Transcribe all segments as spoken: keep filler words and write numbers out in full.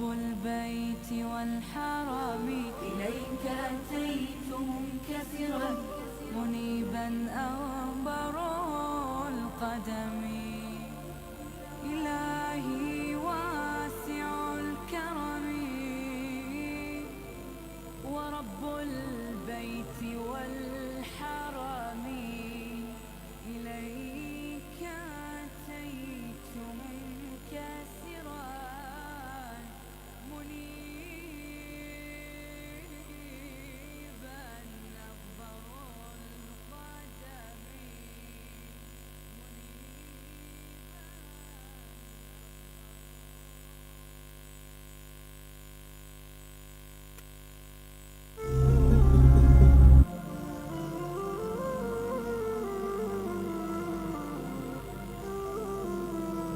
البيت والحرم، إليك أتيت منكسرا منيبا أغبر القدم. إلهي واسع الكرم، ورب البيت والحرم، إليك أتيت منكسرا منيبا أغبر القدم.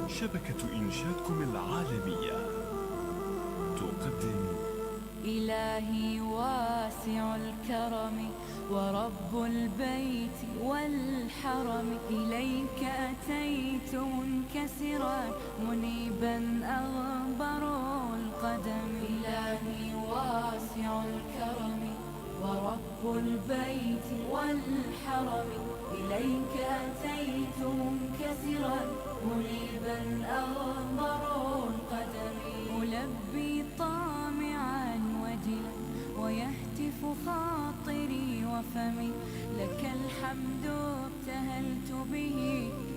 شبكة إنشادكم العالمية تقدم. إلهي واسع الكرم، ورب البيت والحرم، إليك أتيت منكسرا منيبا أغبر القدم. إلهي واسع الكرم، ورب البيت والحرم، إليك أتيت منكسرا منيبا أغبر القدم. ألبي طامعا وجلا، ويهتف خاطري وفمي، لك الحمد ابتهلت به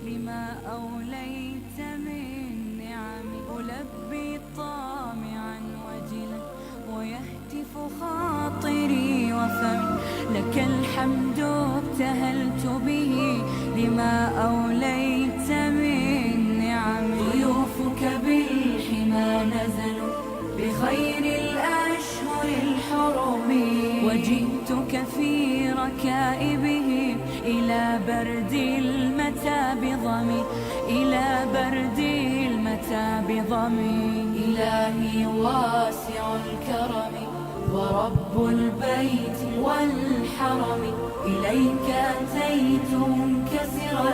لما أوليت من نعم. ألبي طامعا وجلا، ويهتف خاطري وفمي، لك الحمد ابتهلت به لما أوليت من نعم. ضيوفك بالحمى نزلوا بخير الأشهر الحرم، وجئتك في ركائبهم إلى برد المتى بظمي، إلى برد المتى بظمي. إلهي واسع الكرم، ورب البيت والحرم، إليك أتيت منكسرا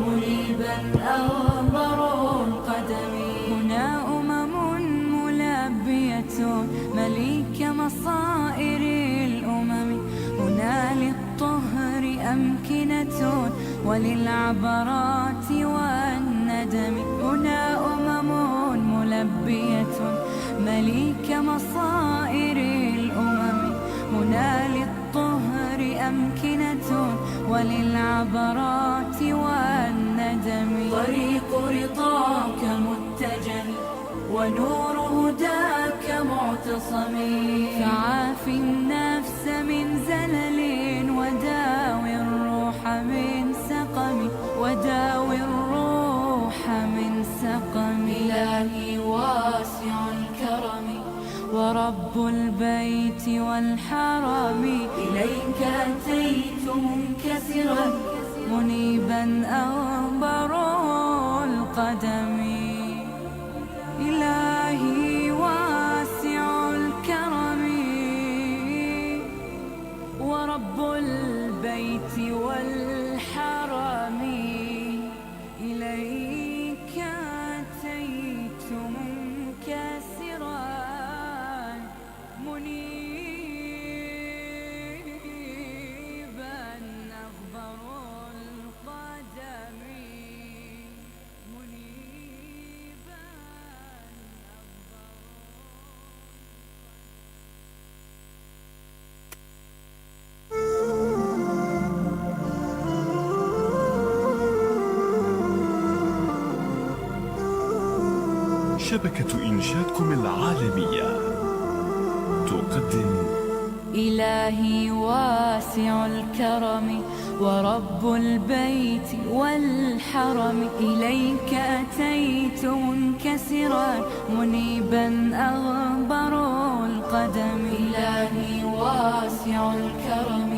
منيبا أغبر القدم. هنا أمم ملبية مليك مصائر الأمم، هنا للطهر أمكنة وللعبرات والندم. هنا أمم ملبية مليك مصائر الأمم، هنا للطهر أمكنة وللعبرات والندم. طريق رضاك متجه ونور هداك معتصم، فعاف النفس من زلل وداوي الروح من سقم، وداوي الروح من سقم. إلهي واسع الكرم، ورب البيت والحرم، إليك أتيت منكسرا منيبا أغبر القدم. إلهي واسع الكرم، ورب البيت والحرم، إليك أتيت منكسرا منيبا أغبر القدم. منيبا أغبر شبكة إنشادكم العالمية تقدم. إلهي واسع الكرم، ورب البيت والحرم، إليك أتيت منكسرا منيبا أغبر القدم. إلهي واسع الكرم،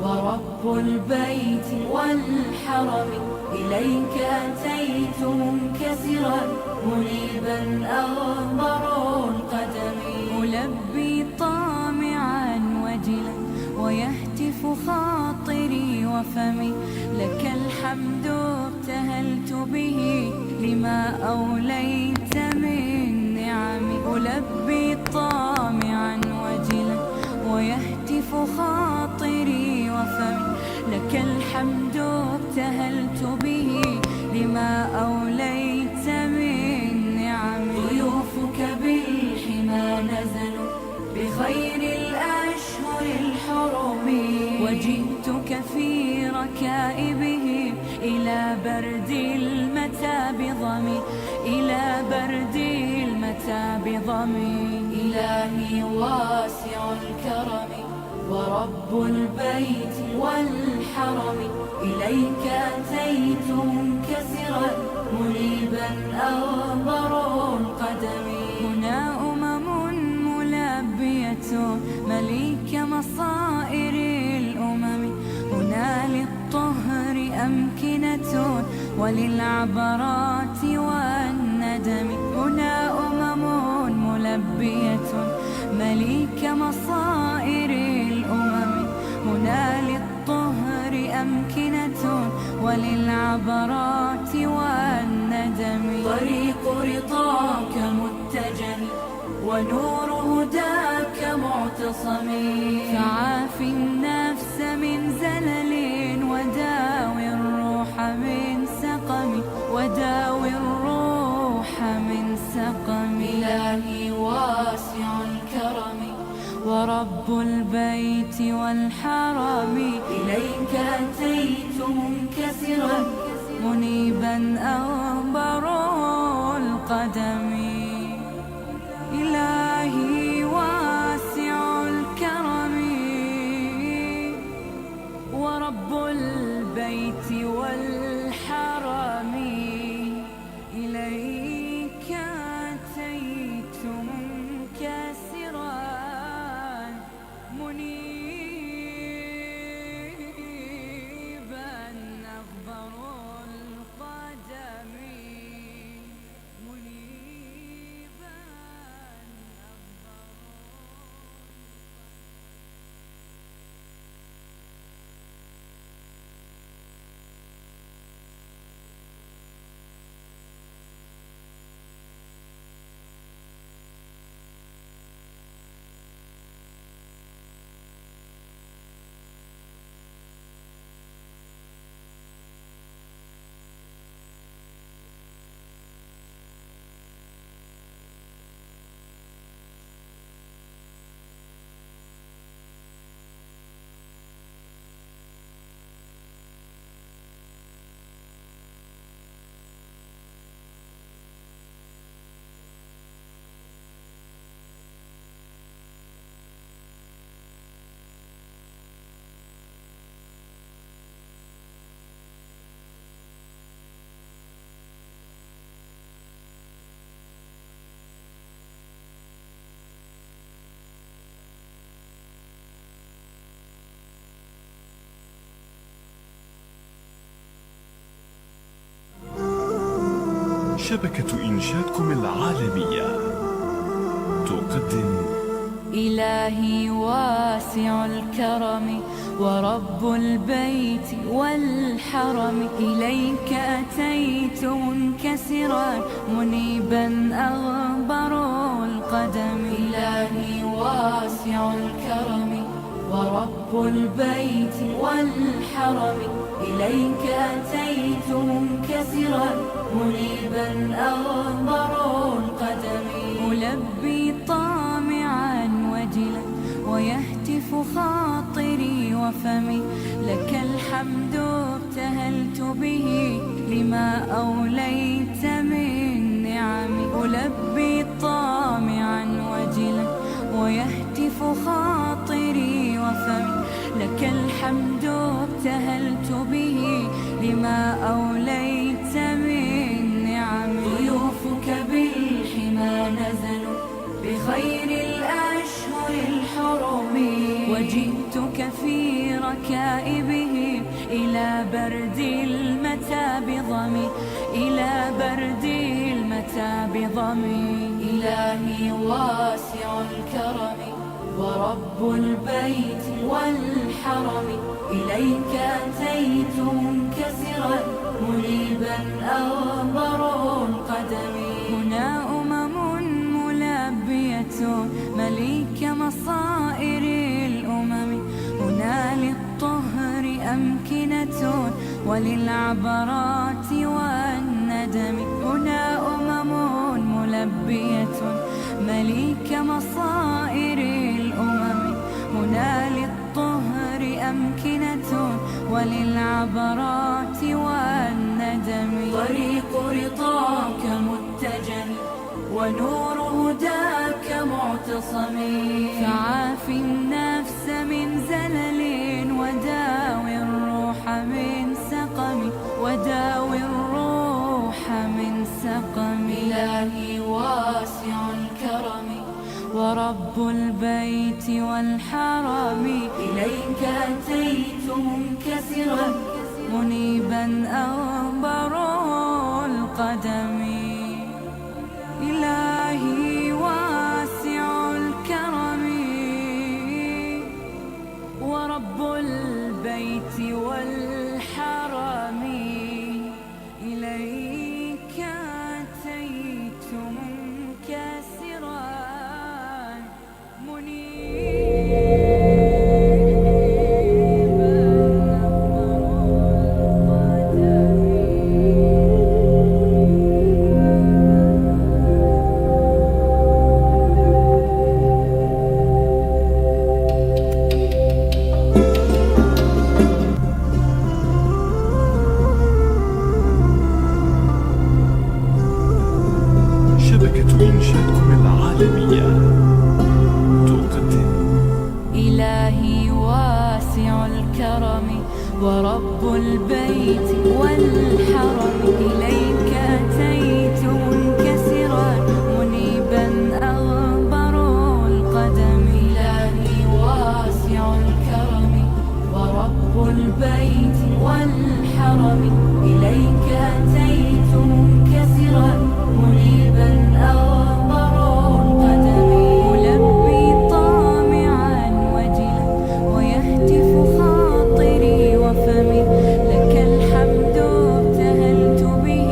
ورب البيت والحرم، إليك أتيت منكسرا منيبا أغبر القدم. ألبي طامعا وجلا ويهتف خاطري وفمي، لك الحمد ابتهلت به لما أوليت من نعم. ألبي طامعا وجلا، ويهتف خاطري وفمي، لك الحمد ابتهلت به لما أوليت من نعم. ضيوفك بالحمى نزلوا بخير الأشهر الحرم، وجئتك في ركائبهم إلى برد المتى بظمي، إلى برد المتى بظمي. إلهي واسع الكرم ورب البيت والحرم، إليك أتيت منكسرا منيبا أغبر القدم. هنا أمم ملبية مليك مصائر الأمم، هنا للطهر أمكنة وللعبرات والندم. هنا أمم ملبية مليك مصائر الأمم، هنا للطهر أمكنة وللعبرات والندم. طريق رضاك متجه ونور هداك معتصم، فعاف النفس من زلل وداوي الروح من سقم، وداوي الروح من سقم. إلهي واسع الكرم ورب البيت والحرم، إليك أتيت منكسرا منيبا أغبر القدم. إلهي واسع الكرم ورب البيت والحرم، إليك أتيت منكسرا منيبا أغبر القدم، منيبا أغبر القدم. شبكة إنشادكم العالمية تقدم. إلهي واسع الكرم ورب البيت والحرم، إليك أتيت منكسرا منيبا أغبر القدم. إلهي واسع الكرم ورب البيت والحرم، إليك أتيت منكسرا منيبا أغبر القدم. ألبي طامعا وجلا ويهتف خاطري وفمي، لك الحمد ابتهلت به لما أوليت من نعم. ألبي طامعا وجلا ويهتف خاطري وفمي، لك الحمد ابتهلت به لما أوليت من نعم. ضيوفك بالحمى نزلوا بخير الأشهر الحرم، وجئتك في ركائبهم إلى برد المتى بظمي، إلى برد المتى بظمي. إلهي واسع الكرم ورب البيت والحرم، إليك أتيت منكسرا منيبا أغبر القدم. هنا أمم ملبية وللعبرات والندم هنا أمم ملبية مليك مصائر الأمم. هنا للطهر أمكنة وللعبرات والندم. طريق رضاك متجه ونور هداك معتصم. فعاف النفس من زلل وداوي الروح من سقم، وداوي الروح من سقم. إلهي واسع الكرم ورب البيت والحرم، إليك أتيت منكسرا منيبا أغبر القدم. إلهي واسع الكرم ورب البيت والحرم، إليك أتيت منكسرا شبكة إنشادكم العالمية تقدم. إلهي واسع الكرم ورب البيت والحرم، إليك أتيت منكسرا منيبا أغبر القدم. إلهي واسع الكرم ورب البيت والحرم، إليك أتيت منكسرا منيبا أغبر القدم. ألبي طامعا وجلا ويهتف خاطري وفمي، لك الحمد ابتهلت به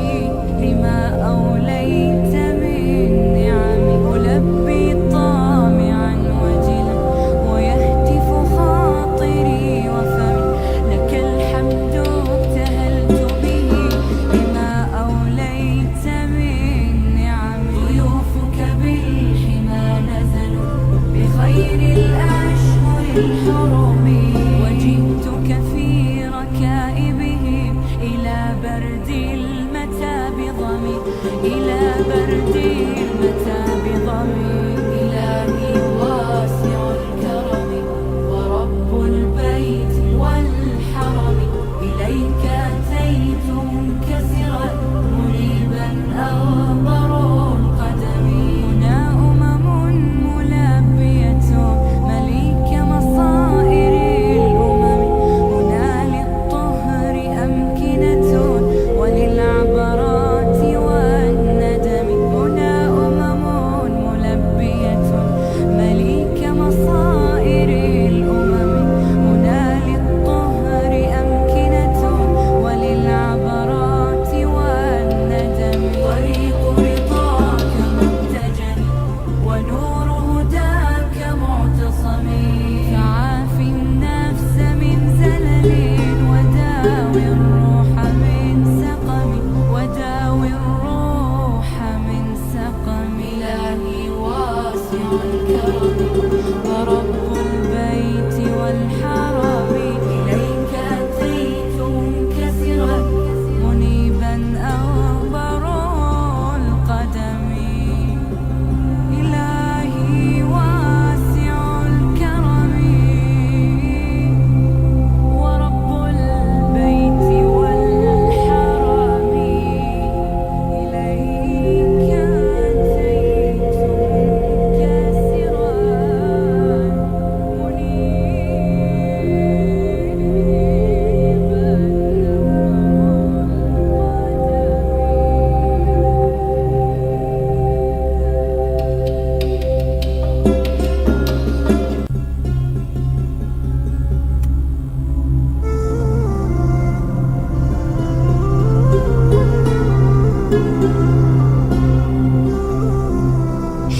لما أوليت من نعم. ألبي طامعا وجلا ويهتف خاطري وفمي، لك الحمد ابتهلت به لما أوليت من نعم. ضيوفك بالحمى نزلوا بخير الأشهر الحرم، وجئتك في ركائبهم إلى برد المتى بظمي، إلى برد المتى بظمي. إلهي واسع الكرم ورب البيت والحرم، إليك أتيت منكسرا منيبا أغبر القدم. هنا أمم ملبية مليك مصائر الأمم. هنا للطهر أمكنة وللعبرات والندم. هنا أمم ملبية مليك مصائر الأمم. هنا للطهر أمكنة وللعبرات والندم. طريق رضاك متجه ونور هداك معتصم. فعاف النفس من زلل وداوي الروح من سقم، وداوي الروح من سقم. إلهي واسع الكرم ورب البيت والحرم، إليك أتيت منكسرا منيبا أغبر القدم. إلهي واسع الكرم ورب البيت والحرم، إليك أتيت منكسرا منيبا أغبر القدم.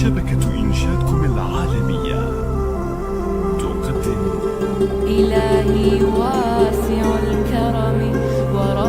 شبكة إنشادكم العالمية تقدم. إلهي واسع الكرم ورب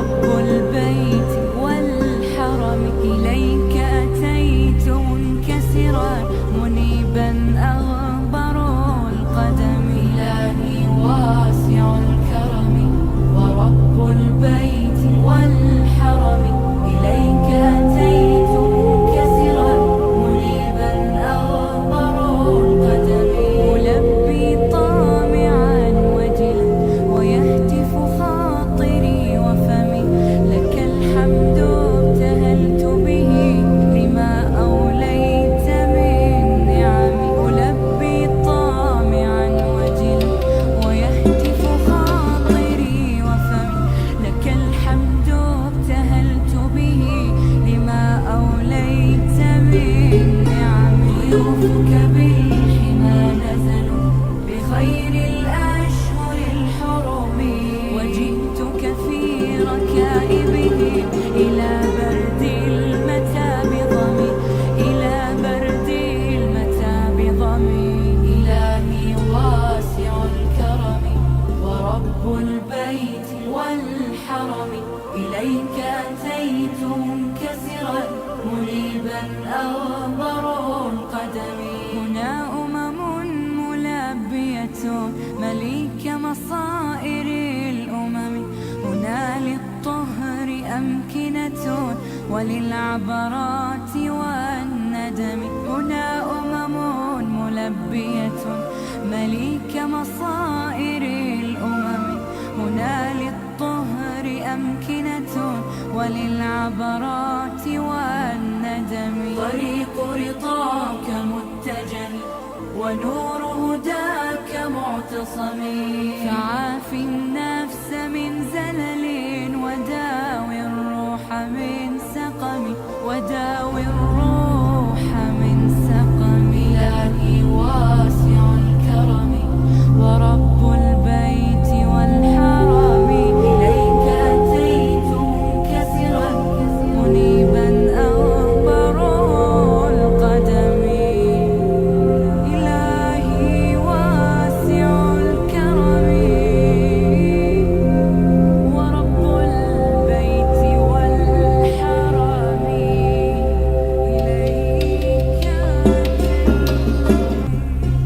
أغبر القدم. هنا أمم ملبية مليك مصائر الأمم. هنا للطهر أمكنة وللعبرات والندم. هنا أمم ملبية مليك مصائر الأمم. هنا للطهر أمكنة وللعبرات والندم. طريق رضاك متجه ونور هداك معتصم. فعاف النفس من زلل وداوي الروح من سقم. وداوي الروح من سقم. إلهي واسع الكرم ورب البيت والحرم. إليك أتيت منكسرا منيبا أغبر القدم. إلهي واسع الكرم ورب البيت والحرم. إليك أتيت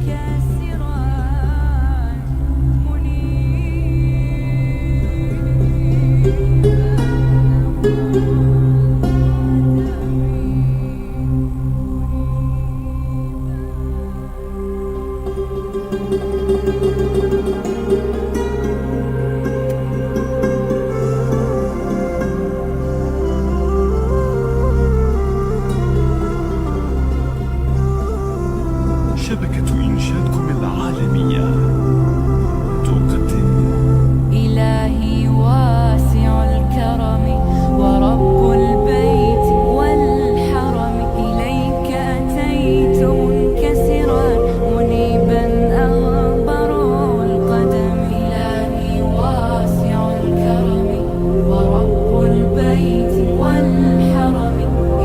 منكسرا منيبا أغبر القدم. شبكة إنشادكم العالمية تقدم. إلهي واسع الكرم ورب البيت والحرم. إليك أتيت منكسرا منيبا أغبر القدم. إلهي واسع الكرم ورب البيت والحرم.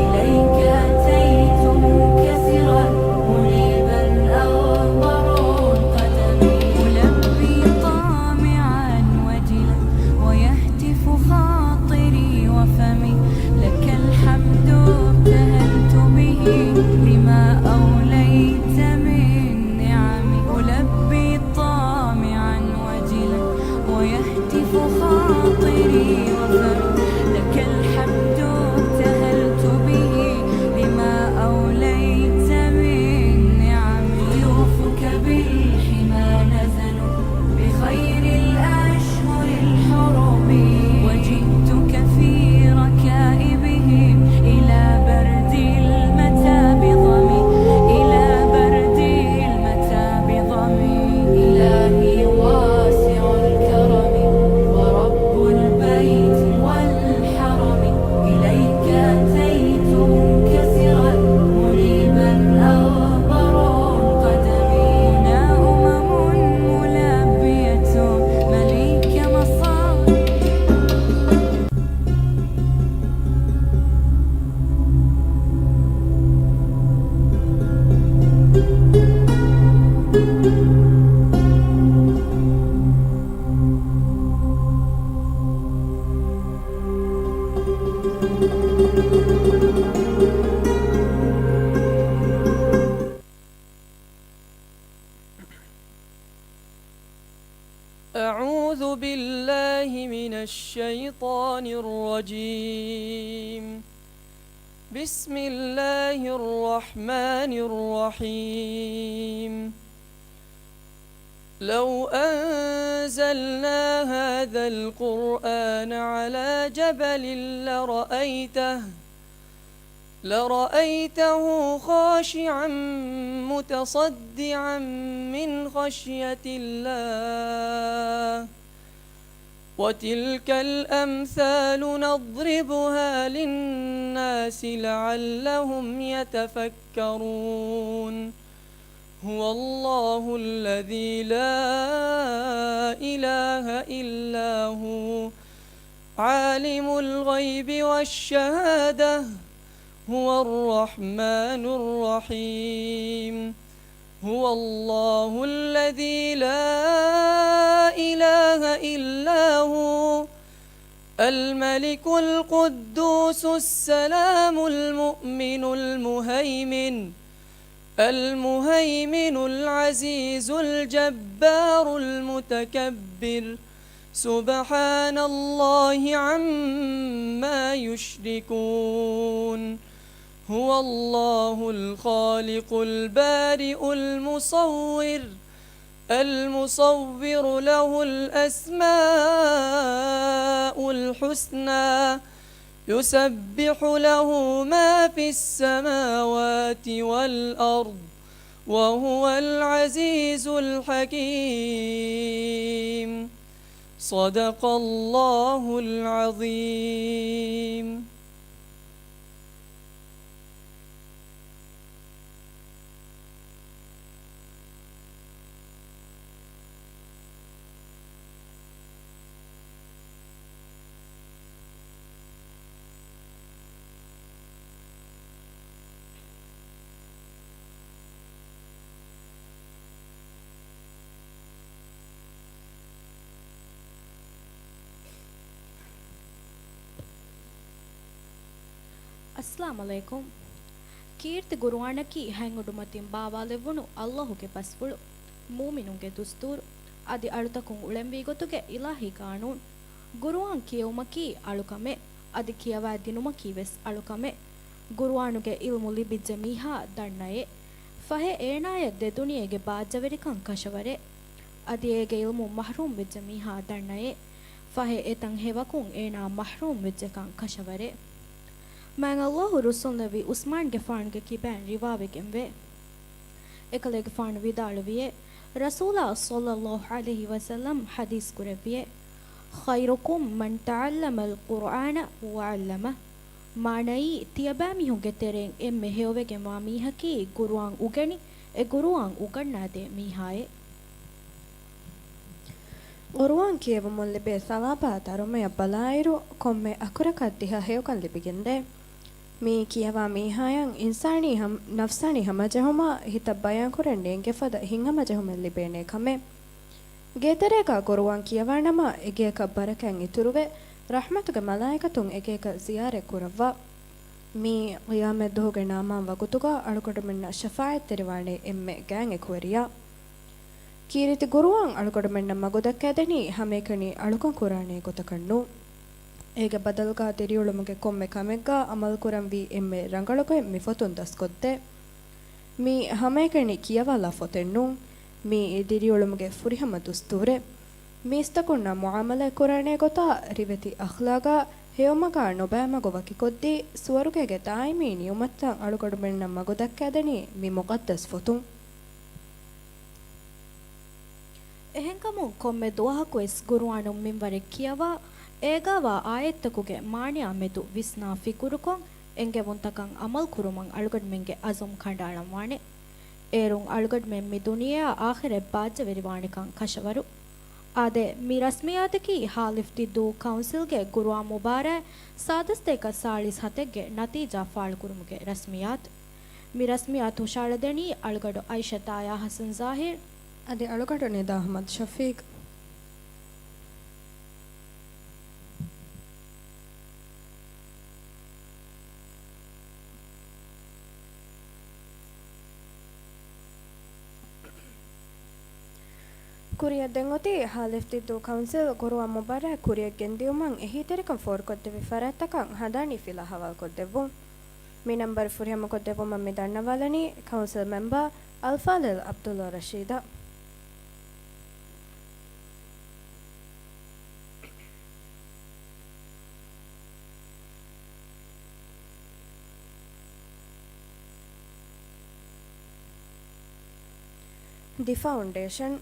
إليك أتيت منكسرا منيبا أغبر القدم. ألبي طامعا وجلا ويهتف خاطري وفمي. لك الحمد ابتهلت به لما أوليت من نعم. ألبي طامعا وجلا ويهتف خاطري وفمي. لك الحمد ابتهلت به لما أوليت من نعم. ضيوفك بالحمى نزلوا بخير الأشهر الحرم. وجئتك في ركائبهم إلى برد المتى بظمي، إلى برد المتى بظمي. إلهي واسع الكرم ورب البيت والحرم. إليك أتيت منكسرا منيبا أغبر القدم. هنا أمم ملبية مليك مصائر. أعوذ بالله من الشيطان الرجيم. بسم الله الرحمن الرحيم. لو أنزلنا هذا القرآن على جبل لرأيته، لرأيته خاشعا متصدعا من خشية الله. وتلك الأمثال نضربها للناس لعلهم يتفكرون. هو الله الذي لا إله إلا هو، عالم الغيب والشهادة، هو الرحمن الرحيم. هو الله الذي لا إله إلا هو، الملك القدوس السلام المؤمن المهيمن، المهيمن العزيز الجبار المتكبر، سبحان الله عما يشركون. هو الله الخالق البارئ المصور، المصور له الأسماء الحسنى، يسبح له ما في السماوات والأرض، وهو العزيز الحكيم. صدق الله العظيم. އައްސަލާމު ޢަލައިކުމް. ކީރިތި ގުރުއާނަކީ ހަތް އުޑުމަތިން ބާވާލެއްވުނު އައްލާހުގެ ބަސްފުޅު، މޫމިނުންގެ ދުސްތޫރު، އަދި އަޅުތަކުން އުޅެންވީ ގޮތުގެ އިލާހީ ގާނޫނު. ގުރުއާން ކިޔެވުމަކީ އަޅުކަމެއް، އަދި ކިޔަވާ ދިނުމަކީ ވެސް އަޅުކަމެއް. ގުރުއާނުގެ ޢިލްމު ލިބިއްޖެ މީހާ ދަންނައޭ. ފަހެ އޭނާޔަށް ދެދުނިޔޭގެ ބާއްޖަވެރިކަން ކަށަވަރޭ. އަދި އޭގެ ޢިލްމުން މަޙްރޫމް ވެއްޖެ މީހާ ދަންނައޭ. ފަހެ އެތަން ހެވަކުން އޭނާ މަޙްރޫމް ވެއްޖެކަން ކަށަވަރޭ. މާތް އައްލާހު ރުއްސުންލެއްވި ޢުސްމާންގެފާނުގެ ކިބައިން ރިވާވެގެންވޭ. އެކަލޭގެފާނު ވިދާޅުވިއޭ، ރަސޫލާ ޞައްލައްލާހު ޢަލައިހި ވަސައްލަމް ޙަދީޘް ކުރެއްވިއޭ، خيركم من تعلم القرآن وعلمه. މާނައީ، ތިޔަބައިމީހުންގެ ތެރެއިން އެންމެ ހެޔޮވެގެންވާ މީހަކީ ގުރުއާން އުގެނި، އެ ގުރުއާން އުގަންނާދޭ މީހާއޭ. ގުރުއާން ކިޔެވުމުން ލިބޭ ސަވާބާ ދަރުމަޔަށް ބަލާއިރު، ކޮންމެ އަކުރަކަށް ދިހަ ހެޔޮކަން ލިބިގެންދޭ. މިއީ ކިޔަވާ މީހާޔަށް އިންސާނީ ހަމް-، ނަފްސާނީ ހަމަޖެހުމާ ހިތަށް ބަޔާންކުރަން ނޭނގެފަދަ ހިތްހަމަޖެހުމެއް ލިބޭނޭ ކަމެއް. ގޭތެރޭގަ ގުރުއާން ކިޔަވާނަމަ، އެގެއަކަށް ބަރަކާތް އިތުރުވެ، ރަޙްމަތުގެ މަލާއިކަތުން އެގެއަކަށް ޒިޔާރަތް ކުރައްވާ. މިއީ ޤިޔާމަތްދުވަހުގެ ނާމާން ވަގުތުގަ އަޅުގަނޑުމެންނަށް ޝަފާޢަތްތެރިވާނެ އެންމެ ގާތް އެކުވެރިޔާ. ކީރިތި ގުރުއާން އަޅުގަނޑުމެންނަށް މަގުދައްކައިދެނީ ހަމައެކަނި އަޅުކަން ކުރާނޭ ގޮތަކަށް ނޫން. އޭގެ ބަދަލުގަ ދިރިއުޅުމުގެ ކޮންމެ ކަމެއްގަ ޢަމަލުކުރަންވީ އެންމެ ރަނގަޅުގޮތް މިފޮތުން ދަސްކޮށްދޭ. މީ ހަމައެކަނި ކިޔަވާލާ ފޮތެއް ނޫން. މީ ދިރިއުޅުމުގެ ފުރިހަމަ ދުސްތޫރެއް. މީސްތަކުންނާ މުޢާމަލާތް ކުރާނޭ ގޮތާ ރިވެތި އަޚްލާގާ ހެޔޮމަގާ ނުބައިމަގު ވަކިކޮށްދީ، ސުވަރުގޭގެ ދާއިމީ ނިޢުމަތްތައް އަޅުގަނޑުމެންނަށް މަގުދައްކައިދެނީ މި މުޤައްދަސް ފޮތުން. އެހެންކަމުން ކޮންމެ ދުވަހަކުވެސް ގުރުއާނުން މިންވަރެއް ކިޔަވާ، އޭގާވާ އާޔަތްތަކުގެ މާނަޔާ މެދު ވިސްނާ ފިކުރުކޮށް، އެންގެވުންތަކަށް ޢަމަލުކުރުމަށް އަޅުގަނޑުމެންގެ ޢަޒުމް ކަނޑައަޅަންވާނެ. އޭރުން އަޅުގަނޑުމެން މި ދުނިޔެއާ އާޚިރަތް ބާއްޖަވެރިވާނެކަން ކަށަވަރު. އާދެ، މި ރަސްމިއްޔާތަކީ ހާލިފް ދިއްދޫ ކައުންސިލްގެ ގުރުއާން މުބާރާތް ސާދަސްތޭކަ ސާޅީސް ހަތެއްގެ ނަތީޖާ ފާޅުކުރުމުގެ ރަސްމިއްޔާތު. މި ރަސްމިއްޔާތު ހުށަހަޅަދެނީ އަޅުގަޑު އައިޝަތާޔާ ޙަސަން ޒާހިރު. އަދި އަޅުގަޑު ނިދާ އަޙްމަދު ޝަފީޤް. ކުރިއަށް ދެން އޮތީ ހާލިފް ދިއްދޫ ކައުންސިލް ގުރުއާން މުބާރާތް ކުރިއަށް ގެންދިއުމަށް އެހީތެރިކަން ފޯރުކޮށްދެއްވި ފަރާތްތަކަށް ހަނދާނީ ފިލާ ހަވާލުކޮށްދެއްވުން. މި ނަންބަރު ފުރިހަމަކޮށްދެއްވުމަށް މި ދަންނަވާލަނީ ކައުންސިލް މެމްބަރ އަލްފާޟިލް ޢަބްދުﷲ ރަޝީދަށް. ދި ފައުންޑޭޝަން.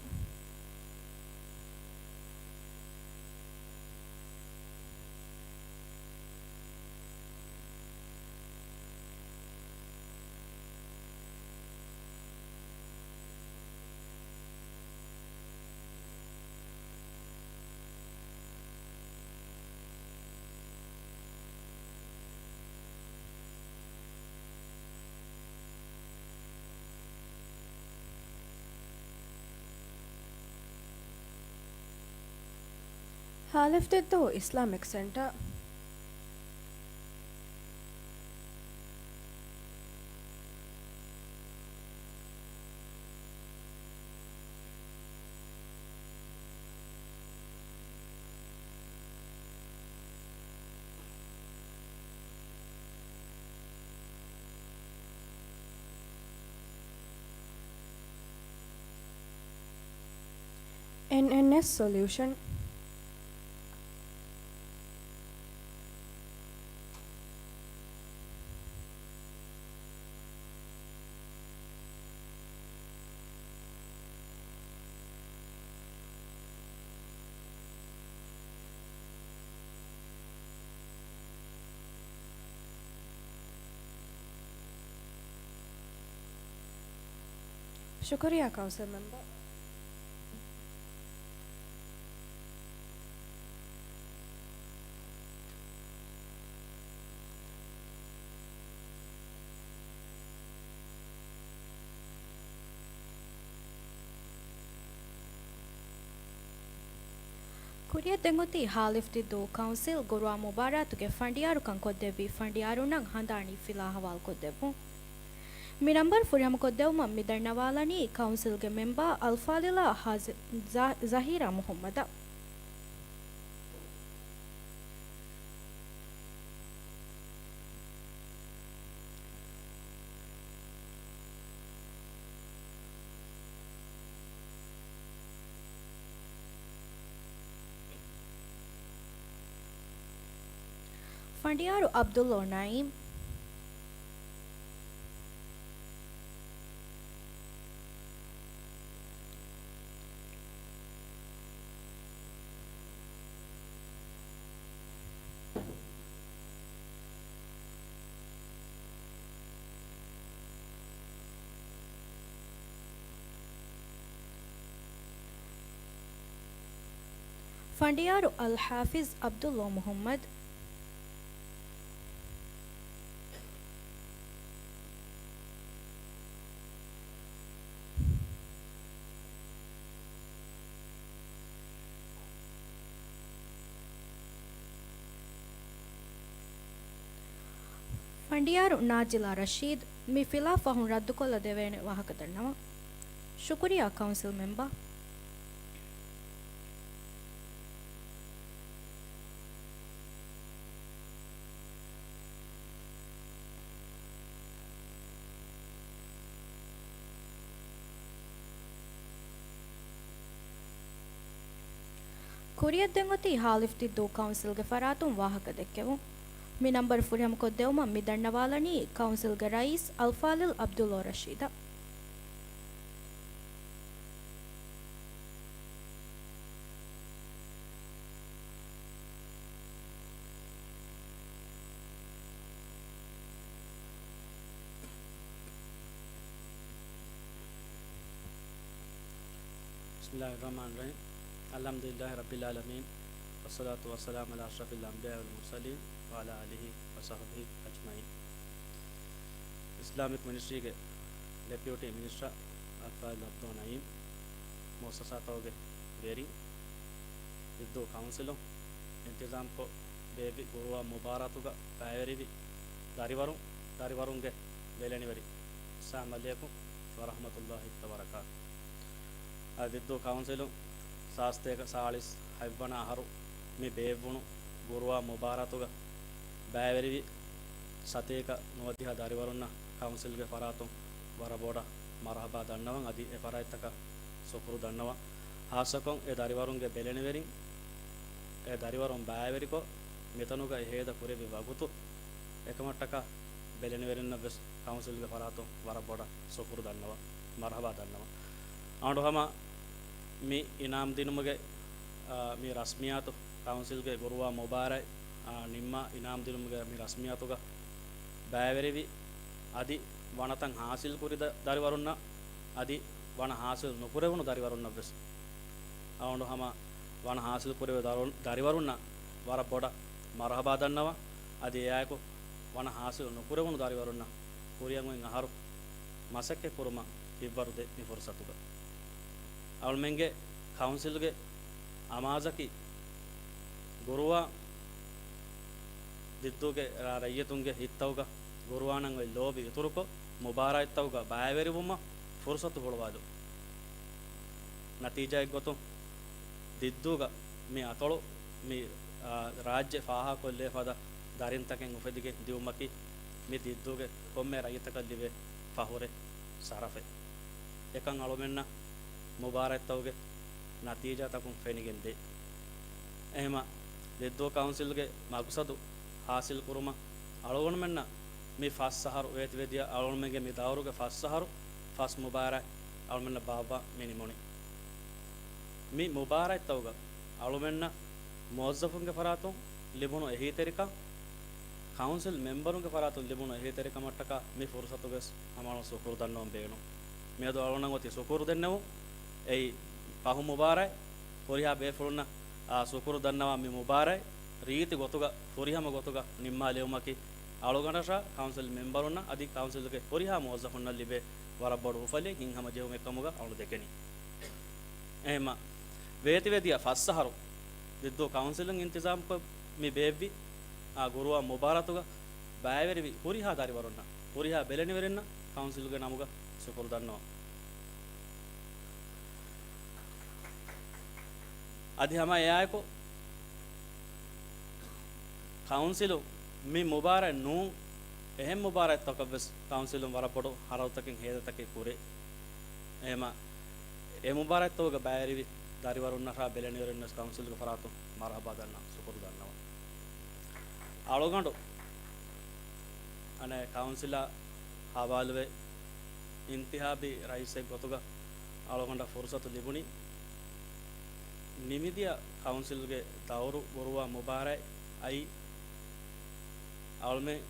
ހާލެފްދިއްދޫ އިސްލާމިކް ސެންޓަރ. އެން އެން އެސް ސޮލިއުޝަން. ޝުކުރިއްޔާ ކައުންސިލް މެމްބަރ. ކުރިއަށް ދެން އޮތީ ހާލިފްދިއްދޫ ކައުންސިލް ގުރުއާ މުބާރާތުގެ ފަނޑިޔާރުކަން ކޮށްދެއްވި ފަނޑިޔާރުންނަށް ހަނދާނީ ފިލާ އަހުވާލު ކޮށްދެއްވުން. މި ނަންބަރު ފުރިހަމަކޮށްދެއްވުމަށް މި ދަންނަވާލަނީ ކައުންސިލްގެ މެމްބާ އަލްފާޟިލާ ހާޒި-، ޒާ-، ޒަހީރާ މުޙައްމަދަށް. ފަނޑިޔާރު ޢަބްދުﷲ ނަޢީމް. ފަނޑިޔާރު އަލްޙާފިޒް ޢަބްދުﷲ މުޙައްމަދު. ފަނޑިޔާރު ނާޒިލާ ރަޝީދު. މި ފިލާ ފަހުން ރައްދުކޮށްލަ ދެވޭނެ ވާހަކަ ދަންނަވަން. ޝުކުރިއްޔާ ކައުންސިލް މެމްބަރ. ކުރިއަށް ދެން އޮތީ ހާލިފްދިއްދޫ ކައުންސިލްގެ ފަރާތުން ވާހަކަ ދެއްކެވުން. މި ނަންބަރު ފުރިހަމަކޮށްދެއްވުމަށް މި ދަންނަވާލަނީ ކައުންސިލްގެ ރައީސް އަލްފާޟިލް ޢަބްދުﷲ ރަޝީދަށް. بسم الله الرحمن الرحيم. الحمد لله رب العالمين. والصلاة والسلام على أشرف الأنبياء والمرسلين وعلى آله وصحبه أجمعين. އިސްލާމިކް މިނިސްޓްރީގެ ޑެޕިއުޓީ މިނިސްޓަރ އަލްފާޟިލް ޢަބްދުﷲ ނަޢީމް، މުއައްސަސާތަކުގެ ވެރިން، ދިއްދޫ ކައުންސިލުން އިންތިޒާމްކޮށް ބޭއްވި ގުރުއާ މުބާރާތުގަ ބައިވެރިވި ދަރިވަރުން، ދަރިވަރުންގެ ބެލެނިވެރިން، އައްސަލާމް ޢަލައިކުމް ވަރަޙްމަތުﷲ ވަބަރަކާތު. އަދި ދިއްދޫ ކައުންސިލުން ސާސްތޭކަ ސާޅީސް ހަތްވަނަ އަހަރު މި ބޭއްވުނު ގުރުއާ މުބާރާތުގަ ބައިވެރިވި ސަތޭކަ ނުވަދިހަ ދަރިވަރުންނަށް ކައުންސިލްގެ ފަރާތުން ވަރަށް ބޮޑަށް މަރުޙަބާ ދަންނަވަން. އަދި އެ ފަރާތްތަކަށް ޝުކުރު ދަންނަވަން. ޚާއްޞަކޮށް އެ ދަރިވަރުންގެ ބެލެނިވެރިން، އެ ދަރިވަރުން ބައިވެރިކޮށް، މިތަނުގަ އެ ހޭދަ ކުރެއްވި ވަގުތު އެކަމަށްޓަކާ ބެލެނިވެރިންނަށް ވެސް ކައުންސިލްގެ ފަރާތުން ވަރަށް ބޮޑަށް ޝުކުރު ދަންނަވަން، މަރުޙަބާ ދަންނަވަން. އަޅުގަނޑު ހަމަ މި އިނާމް ދިނުމުގެ، އާ، މި ރަސްމިއްޔާތު، ކައުންސިލްގެ ގުރުއާ މުބާރާތް، އާ، ނިންމާ އިނާމް ދިނުމުގެ މި ރަސްމިއްޔާތުގަ ބައިވެރިވި، އަދި ވަނަތައް ޙާޞިލް ކުރި ދަ-، ދަރިވަރުންނަށް، އަދި ވަނަ ޙާޞިލް ނުކުރެވުނު ދަރިވަރުންނަށް ވެސް އަޅުގަނޑު ހަމަ ވަނަ ޙާޞިލް ކުރެވޭ ދަރު-، ދަރިވަރުންނަށް ވަރަށް ބޮޑަށް މަރުޙަބާ ދަންނަވަން. އަދި އެއާއެކު ވަނަ ޙާޞިލް ނުކުރެވުނު ދަރިވަރުންނަށް ކުރިއަށް އޮތް އަހަރު މަސައްކަތް ކުރުމަށް ހިތްވަރު ދޭ މި ފުރުޞަތުގަ. އަޅުމެންގެ ކައުންސިލްގެ އަމާޒަކީ ގުރުވާ ދިއްދޫގެ ރައްޔިތުންގެ ހިތްތަކުގަ ގުރުވާނަށް އޮތް ލޯބި އިތުރުކޮށް، މުބާރާތްތަކުގަ ބައިވެރިވުމަށް ފުރުސަތު ހުޅުވާލުން. ނަތީޖާއެއްގޮތުން، ދިއްދޫގަ މި އަތޮޅު މި، އާ، ރާއްޖެ ފާހަގަކޮށްލޭ ފަދަ ދަރިންތަކެއް އުފެދިގެން ދިއުމަކީ، މި ދިއްދޫގެ ކޮންމެ ރައްޔިތަކަށް ލިބޭ ފަހުރެއް، ޝަރަފެއް. އެކަން އަޅުމެންނަށް މުބާރާތްތަކުގެ ނަތީޖާތަކުން ފެނިގެން ދޭ. އެހެމަ ދިއްދޫ ކައުންސިލްގެ މަގުސަދު ހާސިލް ކުރުމަށް އަޅުގަނޑުމެންނަށް މި ފަސް އަހަރު ވޭތިވެދިޔަ އަޅުގަނޑުމެންގެ މި ދައުރުގެ ފަސް އަހަރު ފަސް މުބާރާތް އަޅުމެންނަށް ބާއްވާ މި ނިމުނީ. މި މުބާރާތްތަކުގަ އަޅުމެންނަށް މުވައްޒަފުންގެ ފަރާތުން ލިބުނު އެހީތެރިކަން، ކައުންސިލް މެމްބަރުންގެ ފަރާތުން ލިބުނު އެހީތެރިކަމަށްޓަކާ މި ފުރުސަތުގެ ހަމަ އަޅުން ޝުކުރު ދަންނަވަން ބޭނުން. މިއަދު އަޅުންނަށް އޮތީ ޝުކުރު ދެންނެވުން. އެއީ ފަހު މުބާރާތް ހުރިހާ ބޭފުޅުންނަށް، އާ، ޝުކުރު ދަންނަވާ މި މުބާރާތް ރީތި ގޮތުގަ، ފުރިހަމަ ގޮތުގަ ނިންމާލެވުމަކީ، އަޅުގަނޑަށާ ކައުންސިލް މެމްބަރުންނަށް އަދި ކައުންސިލްގެ ހުރިހާ މުވައްޒަފުންނަށް ލިބޭ ވަރަށް ބޮޑު އުފަލެއް ހިތްހަމަޖެހުމެއް ކަމުގަ އަޅު ދެކެނީ. އެހެމަ ވޭތިވެދިޔަ ފަސް އަހަރު ދިއްދޫ ކައުންސިލުން އިންތިޒާމްކޮށް މި ބޭއްވި، އާ، ގުރުވާ މުބާރާތުގަ ބައިވެރިވި ހުރިހާ ދަރިވަރުންނަށް، ހުރިހާ ބެލެނިވެރިންނަށް ކައުންސިލުގެ ނަމުގަ ޝުކުރު ދަންނަވަން. އަދި ހަމަ އެއާއެކު، ކައުންސިލު މި މުބާރާތް ނޫން، އެހެން މުބާރާތްތަކަށްވެސް ކައުންސިލުން ވަރަށް ބޮޑު ހަރަދުތަކެއް ހޭދަތަކެއް ކުރޭ. އެހެމަ އެ މުބާރާތްތަކުގަ ބައިވެރިވި ދަރިވަރުންނަށާ ބެލެނިވެރިންނަށް ކައުންސިލުގެ ފަރާތުން މަރުހަބާ ދަންނަ ޝުކުރު ދަންނަވަން. އަޅުގަނޑު އަނެއް ކައުންސިލާ ހަވާލުވެ، އިންތިހާބީ ރައީސެއް ގޮތުގަ އަޅުގަނޑަށް ފުރުސަތު ލިބުނީ، ނިމިދިޔަ ކައުންސިލްގެ ދައުރު ގުރުވާ މުބާރާތް އައީ އަޅުމެން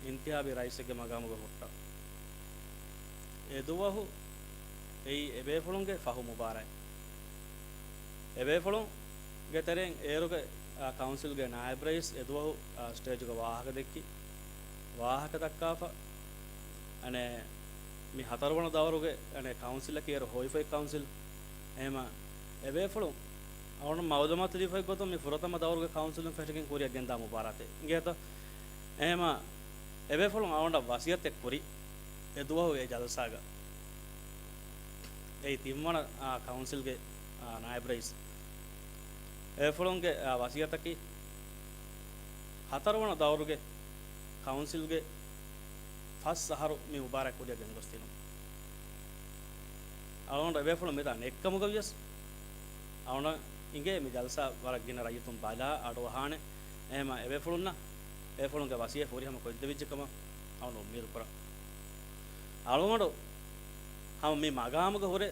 އިންތިހާބީ ރައީސެއްގެ މަގާމުގަ ހުއްޓަ. އެދުވަހު އެއީ އެބޭފުޅުންގެ ފަހު މުބާރާތް. އެބޭފުޅުންގެ ތެރެއިން އޭރުގެ، އާ، ކައުންސިލްގެ ނާއިބް ރައީސް އެދުވަހު، އާ، ސްޓޭޖުގަ ވާހަކަ ދެއްކި، ވާހަކަ ދައްކާފަ، އަނެއް މި ހަތަރުވަނަ ދައުރުގެ އަނެއް ކައުންސިލަކީ އޭރު ހޮވިފޮތް ކައުންސިލް. އެހެމަ އެބޭފުޅުން އަޅުން މައުލޫމާތު ލިބިފައި ގޮތުން މި ފުރަތަމަ ދައުރުގެ ކައުންސިލުން ފެށިގެން ކުރިއަށް ގެންދާ މުބާރާތެއް އިނގޭތަ؟ އެހެމަ އެބޭފުޅުން އަޅުގަނޑަށް ވަސިޔަތެއް ކުރި އެ ދުވަހު އެ ޖަލްސާގަ. އެއީ ތިންވަނަ، އާ، ކައުންސިލްގެ، އާ، ނާއިބް ރައީސް. އެބޭފުޅުންގެ، އާ، ވަސިޔަތަކީ ހަތަރުވަނަ ދައުރުގެ ކައުންސިލްގެ ފަސް އަހަރު މި މުބާރާތް ކުރިއަށް ގެންގޮސްދިނުން. އަޅުގަނޑު އެބޭފުޅުން މިތާ ނެއްކަމުގަ ވިޔަސް، އަޅުގަނޑަށް އިނގޭ މި ޖަލްސާ ވަރަށް ގިނަ ރައްޔިތުން ބަލާ އަޑުއަހާނެ. އެހެމަ އެބޭފުޅުންނަށް އެބޭފުޅުންގެ ވަސިއްޔަތް ފުރިހަމަ ކޮށްދެވިއްޖެ ކަމަށް އަޅުގަނޑު އުއްމީދު ކުރަން. އަޅުގަނޑު ހަމަ މި މަގާމުގަ ހުރެ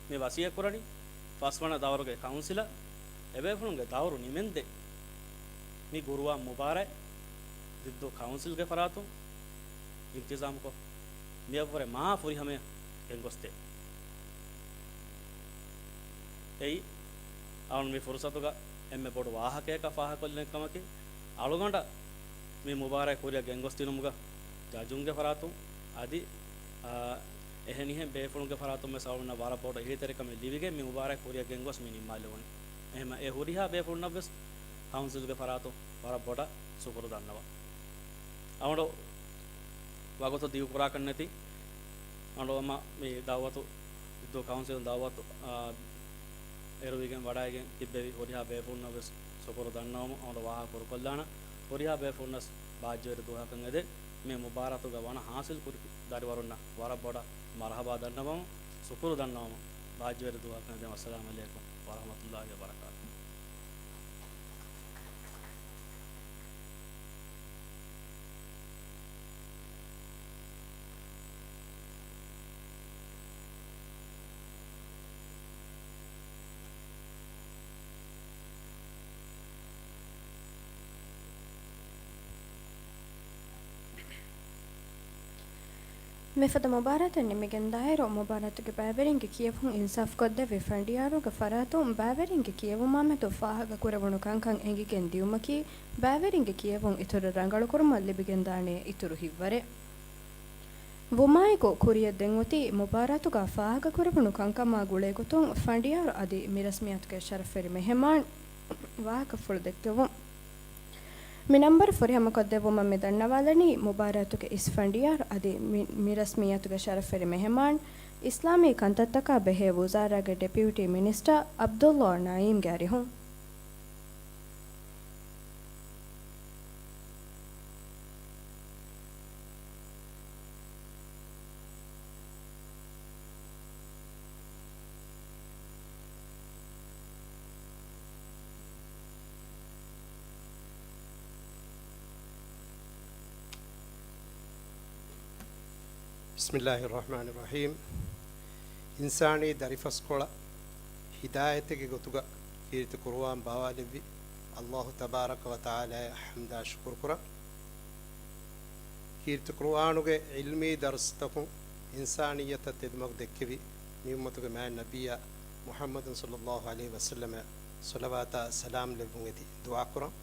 މި ވަސިއްޔަތް ކުރަނީ، ފަސްވަނަ ދައުރުގެ ކައުންސިލަށް އެބޭފުޅުންގެ ދައުރު ނިމެންދެން މި ގުރުވާ މުބާރާތް ދިއްދޫ ކައުންސިލްގެ ފަރާތުން އިންތިޒާމުކޮށް، މިއަށްވުރެ މާ ފުރިހަމަޔަށް ގެންގޮސްދޭ. އެއީ، އަޅުން މި ފުރުސަތުގަ އެންމެ ބޮޑު ވާހަކަޔަކަށް ފާހަގަކޮށްލެން ކަމަކީ، އަޅުގަނޑަށް މި މުބާރާތް ކުރިއަށް ގެންގޮސްދިނުމުގަ ޖަޖުންގެ ފަރާތުން އަދި، އާ، އެހެނިހެން ބޭފުޅުންގެ ފަރާތުން ވެސް އަޅުންނަށް ވަރަށް ބޮޑު އެހީތެރިކަމެއް ލިބިގެން މި މުބާރާތް ކުރިއަށް ގެންގޮސް މި ނިންމާލެވުނީ. އެހެމަ އެ ހުރިހާ ބޭފުޅުންނަށް ވެސް ކައުންސިލްގެ ފަރާތުން ވަރަށް ބޮޑަށް ޝުކުރު ދަންނަވަން. އަޅުގަނޑު ވަގުތު ދިގު ކުރާކަށް ނެތި. އަޅުގަނޑު ހަމަ މި ދައުވަތު، ދިއްދޫ ކައުންސިލުން ދައުވަތު، އާ، އެރުވިގެން ވަޑައިގެން ތިއްބެވި ހުރިހާ ބޭފުޅުންނަށް ވެސް ޝުކުރު ދަންނަވަމުން އަޅުގަނޑު ވާހަކަ ކުރުކޮށްލާނަން. ހުރިހާ ބޭފުޅުންނަށް ބާއްޖަވެރި ދުވަހަކަށް އެދެން މި މުބާރާތުގަ ވަނަ ހާސިލް ކުރި ދަރިވަރުންނަށް ވަރަށް ބޮޑަށް މަރުހަބާ ދަންނަވަމުން، ޝުކުރު ދަންނަވަމުން، ބާއްޖަވެރި ދުވަހަކަށް އެދެން. އައްސަލާމު ޢަލައިކުމް ވަރަޙްމަތުﷲި ވަބަރަކާތުހު. މިފަދަ މުބާރާތެއް ނިމިގެންދާއިރު، މުބާރާތުގެ ބައިވެރިންގެ ކިޔެވުން އިންސާފުކޮށްދެއްވި ފަނޑިޔާރުގެ ފަރާތުން ބައިވެރިންގެ ކިޔެވުމާމެދު ފާހަގަކުރެވުނު ކަންކަން އެނގިގެން ދިއުމަކީ، ބައިވެރިންގެ ކިޔެވުން އިތުރަށް ރަނގަޅުކުރުމަށް ލިބިގެންދާނެ އިތުރު ހިތްވަރެއް. ވުމާއެކު ކުރިއަށް ދެން އޮތީ މުބާރާތުގަ ފާހަގަކުރެވުނު ކަންކަމާ ގުޅޭގޮތުން ފަނޑިޔާރު އަދި މިރަސްމިއްޔާތުގެ ޝަރަފްވެރި މެހެމާން. ވާހަކަފުޅު ދެއްކެވުން. މި ނަންބަރު ފުރިހަމަކޮށްދެއްވުމަށް މި ދަންނަވާލަނީ މުބާރާތުގެ އިސް ފަނޑިޔާރު އަދި މި، މި ރަސްމިއްޔަތުގެ ޝަރަފުވެރި މެހެމާން، އިސްލާމީ ކަންތައްތަކާ ބެހޭ ވުޒާރާގެ ޑެޕިއުޓީ މިނިސްޓަރ ޢަބްދުﷲ ނަޢީމްގެ އަރިހުން. بسم الله الرحمن الرحيم. އިންސާނީ ދަރިފަސްކޮޅަށް ހިދާޔަތެއްގެ ގޮތުގަ ކީރިތި ޤުރުއާން ބާވާލެއްވި ﷲ ތަބާރަކަ ވަ ތަޢާލާއަށް ޙަމްދާ ޝުކުރު ކުރަން. ކީރިތި ޤުރުއާނުގެ ޢިލްމީ ދަރުސްތަކުން އިންސާނިއްޔަތަށް ތެދުމަގު ދެއްކެވި މި އުއްމަތުގެ މާތް ނަބިއްޔާ މުޙައްމަދު ޞައްލައްލާހު ޢަލައިހި ވަސައްލަމަށް ޞަލަވާތާ ސަލާމް ލެއްވުން އެދި ދުޢާ ކުރަން.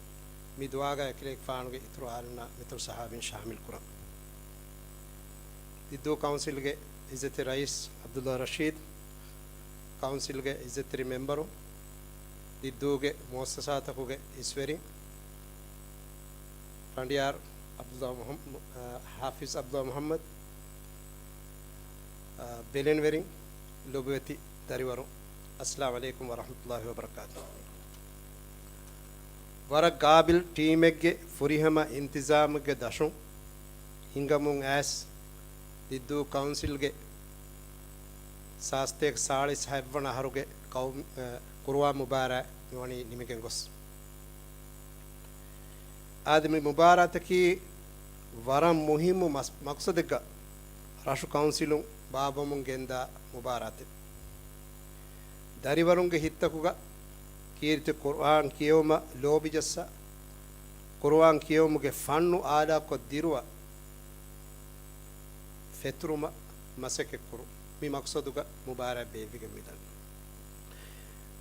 މި ދުޢާގަ އެކަލޭގެފާނުގެ އިތުރު އާލުންނާ މިތުރު ޞަޙާބީން ޝާމިލް ކުރަން. ދިއްދޫ ކައުންސިލްގެ ޢިއްޒަތްތެރި ރައީސް ޢަބްދުﷲ ރަޝީދު، ކައުންސިލްގެ ޢިއްޒަތްތެރި މެމްބަރު، ދިއްދޫގެ މުއައްސަސާތަކުގެ އިސްވެރިން، ފަނޑިޔާރު ޢަބްދުﷲ މުޙައްމަ-، އަ، ޙާފިޒް ޢަބްދުﷲ މުޙައްމަދު، އ، ބެލެނިވެރިން، ލޮބުވެތި ދަރިވަރުން، އައްސަލާމު ޢަލައިކުމް ވަރަޙްމަތުﷲ ވަބަރަކާތުހު. ވަރަށް ގާބިލް ޓީމެއްގެ ފުރިހަމަ އިންތިޒާމެއްގެ ދަށުން ހިނގަމުން އައިސް، ދިއްދޫ ކައުންސިލްގެ ސާސްތޭކަ ސާޅީސް ހަތްވަނަ އަހަރުގެ ޤައުމް-، އަ، ޤުރުއާން މުބާރާތް މިވަނީ ނިމިގެން ގޮސް. އާދެ، މި މުބާރާތަކީ ވަރަށް މުހިއްމު މަސް-، މަޤްޞަދެއްގަ ރަށު ކައުންސިލުން ބާއްވަމުން ގެންދާ މުބާރާތެއް. ދަރިވަރުންގެ ހިތްތަކުގަ ކީރިތި ޤުރުއާން ކިޔެވުމަށް ލޯބިޖައްސާ، ޤުރުއާން ކިޔެވުމުގެ ފަންނު އާލާކޮށް ދިރުވާ، ފެތުރުމަށް މަސައްކަތްކުރުން. މި މަޤްޞަދުގަ މުބާރާތް ބޭއްވިގެން މިދަނީ.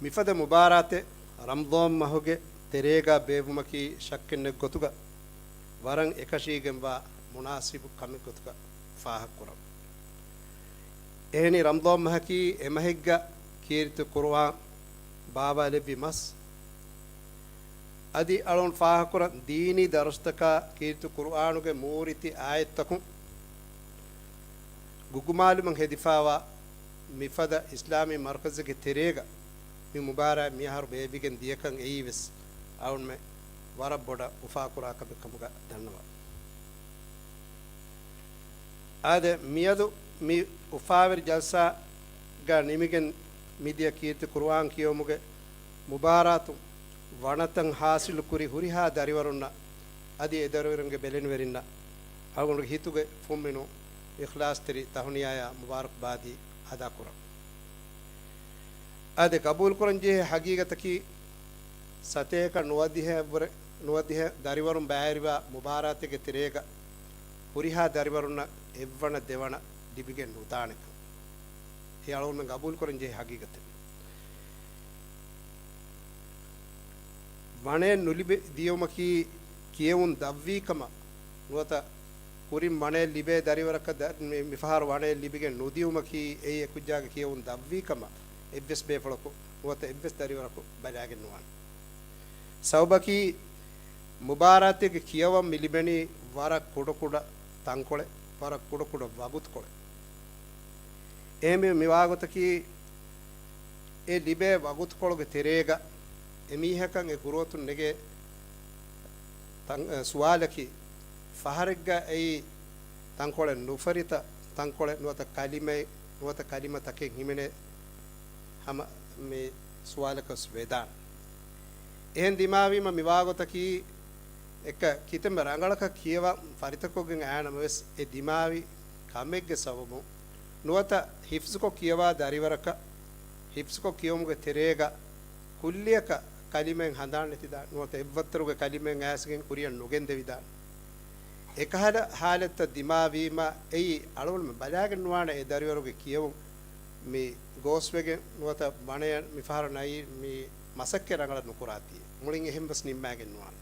މިފަދަ މުބާރާތެއް ރަމަޟާން މަހުގެ ތެރޭގަ ބޭއްވުމަކީ ޝައްކެއްނެތް ގޮތުގަ ވަރަށް އެކަށީގެންވާ މުނާސިބު ކަމެއް ގޮތުގަ ފާހަގަކުރަން. އެހެނީ ރަމަޟާން މަހަކީ އެމަހެއްގަ ކީރިތި ޤުރުއާން ބާވާލެއްވި މަސް. އަދި އަޅުން ފާހަގަކުރަން ދީނީ ދަރުސްތަކާ ކީރިތި ޤުރުއާނުގެ މޫރިތި އާޔަތްތަކުން ގުގުމާލުމަށް ހެދިފާވާ މިފަދަ އިސްލާމީ މަރުކަޒެއްގެ ތެރޭގަ މި މުބާރާތް މިއަހަރު ބޭއްވިގެން ދިޔަކަން އެއީވެސް އަޅުންމެ ވަރަށް ބޮޑަށް އުފާކުރާ ކަމެއް ކަމުގަ ދަންނަވަން. އާދެ، މިއަދު މި އުފާވެރި ޖަލްސާގަ ނިމިގެން މިދިޔަ ކީރިތި ޤުރުއާން ކިޔެވުމުގެ މުބާރާތު ވަނަތައް ހާސިލު ކުރި ހުރިހާ ދަރިވަރުންނަށް އަދި އެ ދަރިވަރުންގެ ބެލެނިވެރިންނަށް އަޅުގަނޑުގެ ހިތުގެ ފުންމިނު އިޚްލާޞްތެރި ތަހުނިޔާޔާ މުބާރަކްބާދީ އަދާކުރަން. އާދެ، ގަބޫލުކުރަންޖެހޭ ހަގީގަތަކީ، ސަތޭކަ ނުވަދިހައަށްވުރެ، ނުވަދިހަ ދަރިވަރުން ބައިވެރިވާ މުބާރާތެއްގެ ތެރޭގަ ހުރިހާ ދަރިވަރުންނަށް އެއްވަނަ ދެވަނަ ލިބިގެން ނުދާނެކަން. އެ އަޅުގަނޑުމެން ގަބޫލުކުރަންޖެހޭ ހަގީގަތެއް. ވަނައެއް ނުލިބި ދިޔުމަކީ ކިޔެވުން ދަށްވީ ކަމަށް ނުވަތަ ކުރިން ވަނައެއް ލިބޭ ދަރިވަރަކަށް ދަ-، މި-، މިފަހަރު ވަނައެއް ލިބިގެން ނުދިޔުމަކީ އެއީ އެކުއްޖާގެ ކިޔެވުން ދަށްވީ ކަމަށް އެއްވެސް ބޭފުޅަކު ނުވަތަ އެއްވެސް ދަރިވަރަކު ބަލާގެން ނުވާނެ. ސަބަބަކީ، މުބާރާތެއްގެ ކިޔަވަން މި ލިބެނީ ވަރަށް ކުޑަކުޑަ ތަންކޮޅެއް، ވަރަށް ކުޑަކުޑަ ވަގުތުކޮޅެއް. އެހެންވެ، މި ވާގޮތަކީ، އެ ލިބޭ ވަގުތުކޮޅުގެ ތެރޭގަ އެމީހަކަށް އެ ގުރުއަތުން ނެގޭ ތަން-، އެ، ސުވާލަކީ، ފަހަރެއްގަ އެއީ ތަންކޮޅެއް ނުފަރިތަ ތަންކޮޅެއް ނުވަތަ ކަލިމައެއް ނުވަތަ ކަލިމަތަކެއް ހިމެނޭ ހަމަ މި ސުވާލަކަށް ވެދާނެ. އެހެން ދިމާވީމަ މި ވާގޮތަކީ އެއްކަ ކިތަންމެ ރަނގަޅަކަށް ކިޔަވާ ފަރިތަކޮށްގެން އައިނަމަވެސް އެ ދިމާވި ކަމެއްގެ ސަބަބުން ނުވަތަ ހިފްޒުކޮށް ކިޔަވާ ދަރިވަރަކަށް ހިފްޒުކޮށް ކިޔުމުގެ ތެރޭގަ ކުއްލިއަކަށް ކަލިމައެއް ހަނދާން ނެތިދާނެ ނުވަތަ އެއްވައްތަރުގެ ކަލިމައެއް އައިސްގެން ކުރިއަށް ނުގެންދެވިދާނެ. އެކަހަލަ ހާލަތްތައް ދިމާވީމަ އެއީ އަޅުގަނޑުމެން ބަލާގެން ނުވާނެ އެ ދަރިވަރުގެ ކިޔެވުން މި ގޯސްވެގެން ނުވަތަ ވަނަޔަށް މިފަހަރު ނައީ މި މަސައްކަތް ރަނގަޅަށް ނުކުރާތީ. މުޅިން އެހެން ވެސް ނިންމާގެން ނުވާނެ.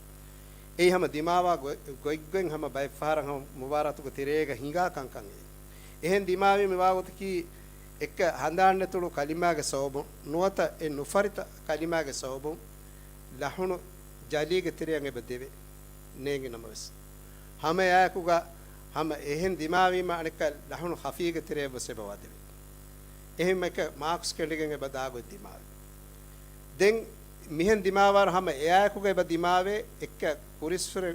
އެއީ ހަމަ ދިމާވާ ގޮ-، ގޮތްގޮތް ހަމަ ބައެއްފަހަރަށް ހަމަ މުބާރާތުގެ ތެރޭގަ ހިނގާ ކަންކަން އެއީ. އެހެން ދިމާވީ މި ވާގޮތަކީ އެއްކަ ހަނދާން ނެތުނު ކަލިމާގެ ސަބަބުން ނުވަތަ އެ ނުފަރިތަ ކަލިމާގެ ސަބަބުން ލަހުނު ޖަލީގެ ތެރެއަށް އެބަ ދެވޭ. ނޭނގި ނަމަވެސް، ހަމަ އެއާއެކުގަ ހަމަ އެހެން ދިމާވީމަ އަނެއްކާ ލަހުނު ޚަފީގެ ތެރެއަށް ވެސް އެބަ ވަދެވޭ. އެހެން އެކަ މާކްސް ކެނޑިގެން އެބަ ދާގޮތް ދިމާވޭ. ދެން މިހެން ދިމާވާއިރު ހަމަ އެއާއެކުގަ އެބަ ދިމާވޭ އެއްކަ ކުރިއްސުރެ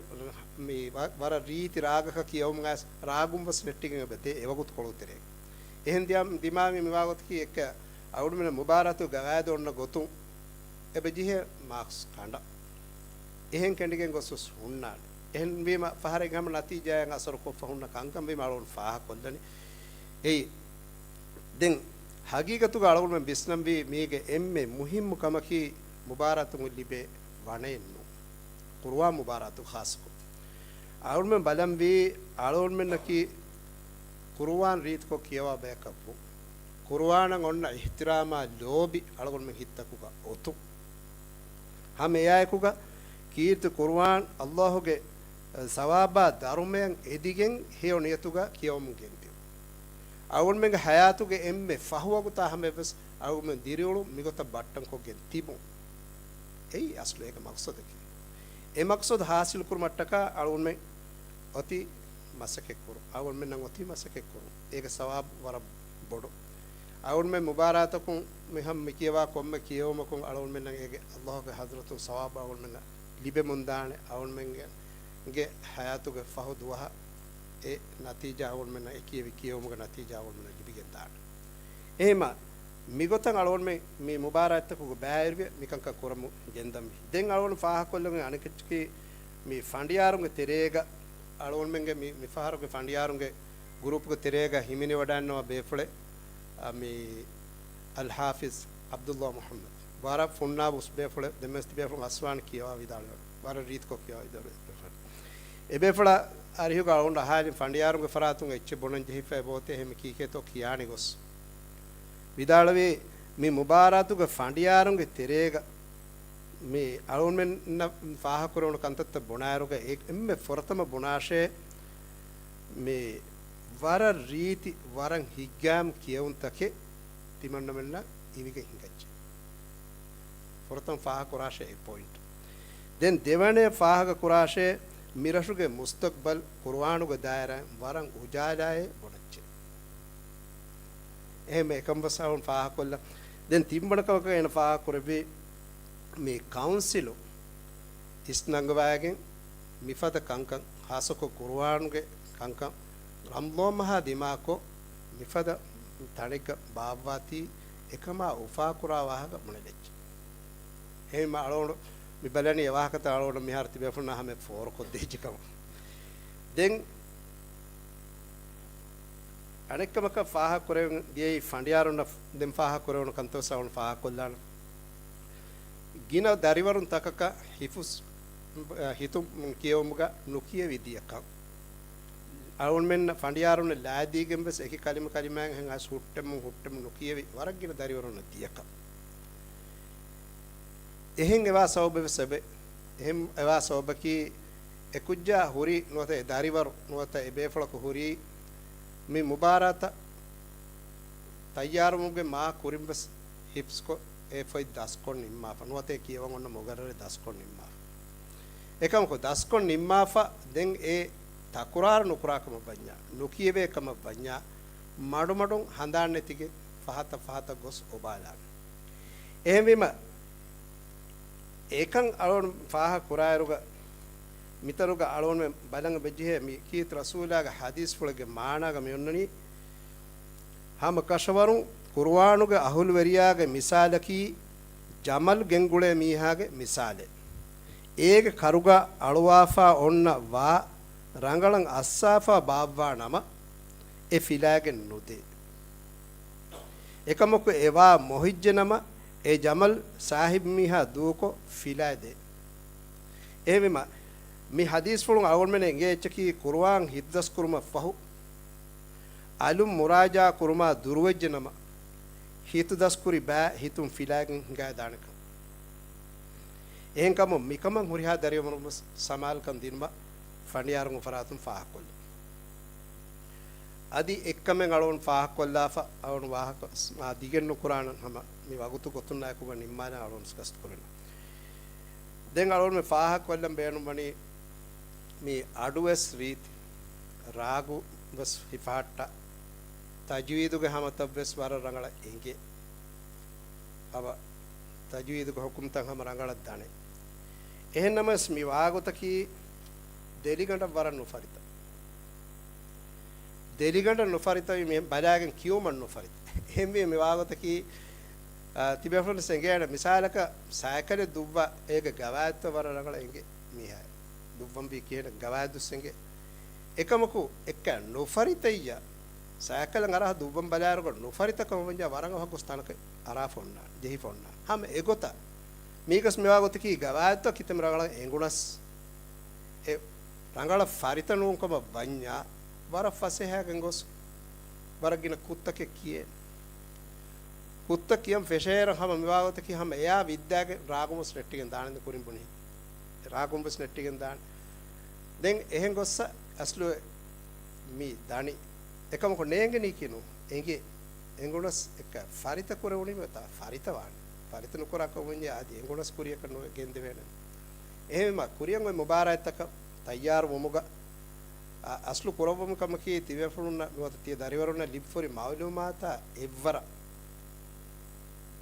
މި ވަ-، ވަރަށް ރީތި ރާގަކަށް ކިޔަވުމުގައި ރާގުން ވެސް ނެއްޓިގެން އެބަ ދޭ އެވަގުތުކޮޅު ތެރޭގަ. އެހެން ދިޔަ-، ދިމާވީ މިވާގޮތަކީ އެއްކަ އަޅުގަނޑުމެން މުބާރާތު ގަވާއިދު އޮންނަ ގޮތުން އެބަ ޖެހޭ މާކްސް ކަނޑަށް. އެހެން ކެނޑިގެން ގޮސް ވެސް ހުންނާނެ. އެހެންވީމަ ފަހަރެއް ހަމަ ނަތީޖާއެއް އަސަރު ކޮށްފަ ހުންނަ ކަންކަން ވީމަ އަޅުގަނޑު ފާހަގަކޮށްލަނީ. އެއީ، ދެން ހަގީގަތުގަ އަޅުގަނޑުމެން ވިސްނަންވީ މީގެ އެންމެ މުހިއްމު ކަމަކީ މުބާރާތުން ލިބޭ ވަނައެއް ނޫން. ޤުރުއާން މުބާރާތު ޚާއްޞަކޮށް. އަޅުގަނޑުމެން ބަލަންވީ އަޅުގަނޑުމެންނަކީ ޤުރުއާން ރީތިކޮށް ކިޔަވާ ބަޔަކަށްވުން. ޤުރުއާނަށް އޮންނަ އިޙްތިރާމާ ލޯބި އަޅުގަނޑުމެން ހިތްތަކުގަ އޮތުން. ހަމަ އެއާއެކުގަ ކީރިތި ޤުރުއާން ﷲ ގެ ސަވާބާ ދަރުމަޔަށް އެދިގެން ހެޔޮ ނިޔަތުގަ ކިޔަވަމުން ގެންދިއުން. އަޅުގަނޑުމެންގެ ޙަޔާތުގެ އެންމެ ފަހު ވަގުތާ ހަމަޔަށްވެސް އަޅުގަނޑުމެން ދިރިއުޅުން މިގޮތަށް ބައްޓަންކޮށްގެން ތިބުން. އެއީ އަސްލު އޭގެ މަޤްޞަދަކީ. އެ މަޤްޞަދު ޙާޞިލުކުރުމަށްޓަކާ އަޅުގަނޑުމެން އޮތީ މަސައްކަތްކުރުން. އަޅުގަނޑުމެންނަށް އޮތީ މަސައްކަތްކުރުން. އޭގެ ސަވާބު ވަރަށް ބޮޑު. އަޅުގަނޑުމެން މުބާރާތަކުން މިހަމަ މިކިޔަވާ ކޮންމެ ކިޔެވުމަކުން އަޅުގަނޑުމެންނަށް އޭގެ ﷲ ގެ ޙަޟްރަތުން ސަވާބު އަޅުގަނޑުމެންނަށް ލިބެމުންދާނެ. އަޅުގަނޑުމެންގެ ޙަޔާތުގެ ފަހު ދުވަހަށް އެ ނަތީޖާ އަޅުގަނޑުމެންނަށް އެ ކިޔެވި ކިޔެވުމުގެ ނަތީޖާ އަޅުގަނޑުމެންނަށް ލިބިގެންދާނެ. އެހެމަ މިގޮތަށް އަޅުގަނޑުމެން މި މުބާރާތްތަކުގެ ބައިވެރިވެ މިކަންކަން ކުރަމުން ގެންދަންވީ. ދެން އަޅުގަނޑު ފާހަގަކޮށްލަން އަނެކަކީ މި ފަނޑިޔާރުންގެ ތެރޭގަ އަޅުގަނޑުމެންގެ މި، މި ފަހަރުގެ ފަނޑިޔާރުންގެ ގުރޫޕުގެ ތެރޭގަ ހިމެނިވަޑައިންނަވާ ބޭފުޅެއް، އަ، މި އަލްޙާފިޒް ޢަބްދުﷲ މުޙައްމަދު. ވަރަށް ފުންނާ އުސް ބޭފުޅެއް، ދެންވެސް ތިބޭފުޅުން އަސްވާން ކިޔަވާ ވިދާޅުވެ. ވަރަށް ރީތިކޮށް ކިޔަވާ ވިދާޅުވެ. އެބޭފުޅާ އަރިހުގަ އަޅުގަނޑު އަހާލިން ފަނޑިޔާރުންގެ ފަރާތުން އެއްޗެއް ބުނަން ޖެހިފަ އެބައޮތޭ ހެމެ ކީކޭތޯ ކިޔާނެ ގޮސް. ވިދާޅުވީ މި މުބާރާތުގެ ފަނޑިޔާރުންގެ ތެރޭގަ މި އަޅުގަނޑުމެންނަށް ފާހަގަކުރެވުނު ކަންތައްތައް ބުނާއިރުގަ އެ އެންމެ ފުރަތަމަ ބުނާށޭ މި ވަރަށް ރީތި، ވަރަށް ހިތްގައިމު ކިޔެވުންތަކެއް ތިމަންނަމެންނަށް އިވިގެން ހިނގައްޖެ. ފުރަތަމަ ފާހަގަކުރާށޭ އެ ޕޮއިންޓް. ދެން ދެވަނައަށް ފާހަގަކުރާށޭ މިރަށުގެ މުސްތަޤްބަލް ޤުރުއާނުގެ ދާއިރާއިން ވަރަށް އުޖާލާއޭ ބުނައްޗޭ. އެހެން އެކަން ވެސް އަޅުގަނޑު ފާހަގަކޮށްލަން. ދެން ތިންވަނަ ކަމަކަށް އޭނަ ފާހަގަކުރެއްވީ މި ކައުންސިލު އިސްނަންގަވައިގެން މިފަދަ ކަންކަން، ޚާއްޞަކޮށް ޤުރުއާނުގެ ކަންކަން ރަމަޟާން މަހާ ދިމާކޮށް މިފަދަ ތަނެއްގަ ބާއްވާތީ އެކަމާ އުފާކުރާ ވާހަކަ ބުނެލެއްޗި. އެހެންމަ އަޅުގަނޑު މި ބަލަނީ އެ ވާހަކަތައް އަޅުގަނޑު މިހާރު ތިބޭފުޅުންނާ ހަމަ ފޯރުކޮށްދޭއްޖެ ކަމަށް. ދެން އަނެއްކަމަކަށް ފާހަގަކުރެވެން ދިޔައީ ފަނޑިޔާރުންނަށް ދެން ފާހަގަކުރެވުނު ކަންތައް ވެސް އަޅުގަނޑު ފާހަގަކޮށްލާނަން. ގިނަ ދަރިވަރުން ތަކަކަށް ޙިފުޒް، އަ، ހިތުން ކިޔެވުމުގަ ނުކިޔެވި ދިޔަކަން. އަޅުގަނޑުމެންނަށް ފަނޑިޔާރުންނަށް ލާދީގެން ވެސް އެކި ކަލިމަ ކަލިމައިން ހެން އައިސް ހުއްޓެމުން ހުއްޓެމުން ނުކިޔެވި ވަރަށް ގިނަ ދަރިވަރުންނަށް ދިޔަކަން. އެހެން އެވާ ސަބަބެއް ވެސް އެބަ-، އެހެން އެވާ ސަބަބަކީ އެ ކުއްޖާ ހުރީ ނުވަތަ އެ ދަރިވަރު ނުވަތަ އެ ބޭފުޅަކު ހުރީ މި މުބާރާތަށް ތައްޔާރުވުމުގެ މާ ކުރިން ވެސް ޙިފްޒްކޮށް އެ ފޮތް ދަސްކޮށް ނިންމާފަ ނުވަތަ އެ ކިޔަވަން އޮންނަ މުގައްރަރެއް ދަސްކޮށް ނިންމާފަ. އެކަމަކު ދަސްކޮށް ނިންމާފަ ދެން އެ ތަކުރާރު ނުކުރާ ކަމަށް ވަންޏާ، ނުކިޔެވޭ ކަމަށް ވަންޏާ، މަޑުމަޑުން ހަނދާން ނެތިގެން ފަހަތަށް ފަހަތަށް ގޮސް އޮބާލާނެ. އެހެންވީމަ، އެކަން އަޅުގަނޑު ފާހަގަ ކުރާއިރުގަ، މިތަނުގަ އަޅުގަނޑުމެން ބަލަން އެބަޖެހޭ މި ކީރިތި ރަސޫލާގެ ޙަދީޘްފުޅެއްގެ މާނާގަ މި އޮންނަނީ، ހަމަ ކަށަވަރުން ޤުރުއާނުގެ އަހުލުވެރިޔާގެ މިސާލަކީ، ޖަމަލް ގެންގުޅޭ މީހާގެ މިސާލެއް. އޭގެ ކަރުގަ އަޅުވާފާ އޮންނަ ވާ ރަނގަޅަށް އައްސާފާ ބާއްވާ ނަމަ، އެ ފިލާގެން ނުދޭ. އެކަމަކު އެ ވާ މޮހިއްޖެ ނަމަ، އެ ޖަމަލް ސާހިބު މީހާ ދޫކޮށް ފިލާ ދޭ. އެހެންވީމަ، މި ޙަދީޘްފުޅުން އަޅުގަނޑުމެން އެނގޭ އެއްޗަކީ ޤުރުއާން ހިތުދަސްކުރުމަށް ފަހު، އަލުން މުރާޖާ ކުރުމާ ދުރުވެއްޖެ ނަމަ، ހިތުދަސްކުރި ބައި ހިތުން ފިލާގެން ހިނގައިދާނެކަން. އެހެންކަމުން މިކަމަށް ހުރިހާ ދަރިވަރުން ވެސް ސަމާލުކަން ދިނުމަށް ފަނޑިޔާރުންގެ ފަރާތުން ފާހަގަކޮށްލި. އަދި އެއްކަމެއް އަޅުގަނޑު ފާހަގަކޮށްލާފަ، އަޅުގަނޑު ވާހަކަ މާ ދިގެއް ނުކުރާނަން ހަމަ މި ވަގުތު ގޮތުންނާއެކުގަ ނިންމާލަން އަޅުގަނޑު ގަސްތުކުރަން. ދެން އަޅުގަނޑުމެން ފާހަގަކޮށްލަން ބޭނުންވަނީ، މި އަޑުވެސް ރީތި ރާގު ވެސް ހިފަހައްޓާ، ތަޖުވީދުގެ ހަމަތައްވެސް ވަރަށް ރަނގަޅަށް އެނގޭ. ހަމަ ތަޖުވީދުގެ ހުކުމްތައް ހަމަ ރަނގަޅަށް ދަނެ. އެހެންނަމަވެސް މި ވާގޮތަކީ ދެލިގަނޑަށް ވަރަށް ނުފަރިތަ. ދެލިގަނޑަށް ނުފަރިތަވި މި ބަލާގެން ކިޔުމަށް ނުފަރިތަ. އެހެންވީ މި ވާގޮތަކީ، އާ، ތިބޭފުޅުން އެނގޭނެ މިސާލަކަށް ސައިކަލެއް ދުއްވާ އޭގެ ގަވާއިދުތައް ވަރަށް ރަނގަޅަށް އެނގޭ މީހާ. ދުއްވަންވީ ކިހިނެއް ގަވާއިދު އެނގޭ. އެކަމަކު އެއްކަ ނުފަރިތައްޔާ ސައިކަލަށް އަރާ ދުއްވަން ބަލާއިރުގަ ނުފަރިތަކަމަށް ވަންޏާ ވަރަށް އަވަހަށް ގޮސް ތަނަކަށް އަރާފަ އޮންނާނެ، ޖެހިފަ އޮންނާނެ. ހަމަ އެގޮތަށް މީގަސް މިވާގޮތަކީ ގަވާއިދުތައް ކިތަންމެ ރަނގަޅަށް އެނގުނަސް، އެ ރަނގަޅަށް ފަރިތަ ނޫންކަމަށް ވަންޏާ، ވަރަށް ފަސޭހައިގެން ގޮސް ވަރަށް ގިނަ ކުށްތަކެއް ކިޔޭ. ކުށްތައް ކިޔަން ފެށޭއިރު ހަމަ މިވާގޮތަކީ ހަމަ އެއާ ވިއްދާގެން ރާގުންވެސް ނެއްޓިގެން ދާނެ ކުރިން ބުނީ. ރާގުންވެސް ނެއްޓިގެން ދާނެ. ދެން އެހެން ގޮއްސަ އަސްލު މި ދަނީ. އެކަމަކު ނޭނގެނީކީ ނޫން. އެނގޭ. އެނގުނަސް އެއްކަ ފަރިތަ ކުރެވުނީމަތާ ފަރިތަ ވާނެ. ފަރިތަ ނުކުރާ ކަމުންޏާ އަދި އެނގުނަސް ކުރިޔަކަށް ނު ގެންދެވޭނެ. އެހެންވީމަ ކުރިއަށް އޮތް މުބާރާތްތަކަށް ތައްޔާރު ވުމުގަ، އަ، އަސްލު ކުރައްވަމު ކަމަކީ ތިބޭފުޅުންނަށް ނުވަތަ ތިޔަ ދަރިވަރުންނަށް ލިބިފަހުރި މައުލޫމާތާ އެއްވަރަށް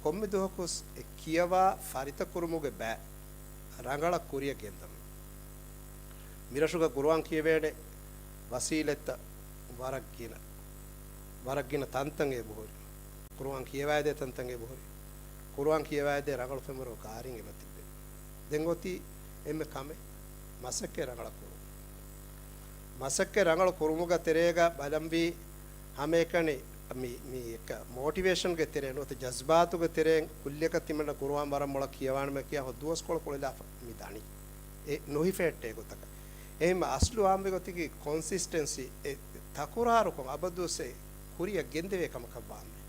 ކޮންމެ ދުވަހަކުވެސް އެ ކިޔަވާ ފަރިތަ ކުރުމުގެ ބައި ރަނގަޅަށް ކުރިއަށް ގެންދަމުން. މިރަށުގަ ޤުރުއާން ކިޔެވޭނެ ވަސީލަތްތައް ވަރަށް ގިނަ، ވަރަށް ގިނަ ތަންތަން އެބަހުރި. ޤުރުއާން ކިޔަވައިދޭ ތަންތަން އެބަހުރި. ޤުރުއާން ކިޔަވައިދޭ ރަނގަޅު ފެންވަރު ޤާރީން އެބަތިއްބެވި. ދެން އޮތީ އެންމެ ކަމެއް، މަސައްކަތް ރަނގަޅަށް ކުރުން. މަސައްކަތް ރަނގަޅު ކުރުމުގަ ތެރޭގަ ބަލަންވީ ހަމައެކަނި މި، މި އެއްކަ މޯޓިވޭޝަންގެ ތެރޭ ނުވަތަ ޖަޒްބާތުގެ ތެރޭން ކުއްލިއަކަށް ތިމަންނަ ޤުރުއާން ވަރަށް މޮޅަށް ކިޔަވާނަމޭ ކިޔާ ހު ދުވަސްކޮޅު ކުޅެލާފަ މި ދަނީ. އެ ނުހިފެހެއްޓޭ ގޮތަކަށް. އެހެންމަ އަސްލު އާންމު ގޮތަކީ ކޮންސިސްޓެންސީ، އެ ތަކުރާރުކޮށް އަބަދުވެސް އެ ކުރިއަށް ގެންދެވޭ ކަމަކަށް ވާންވީ.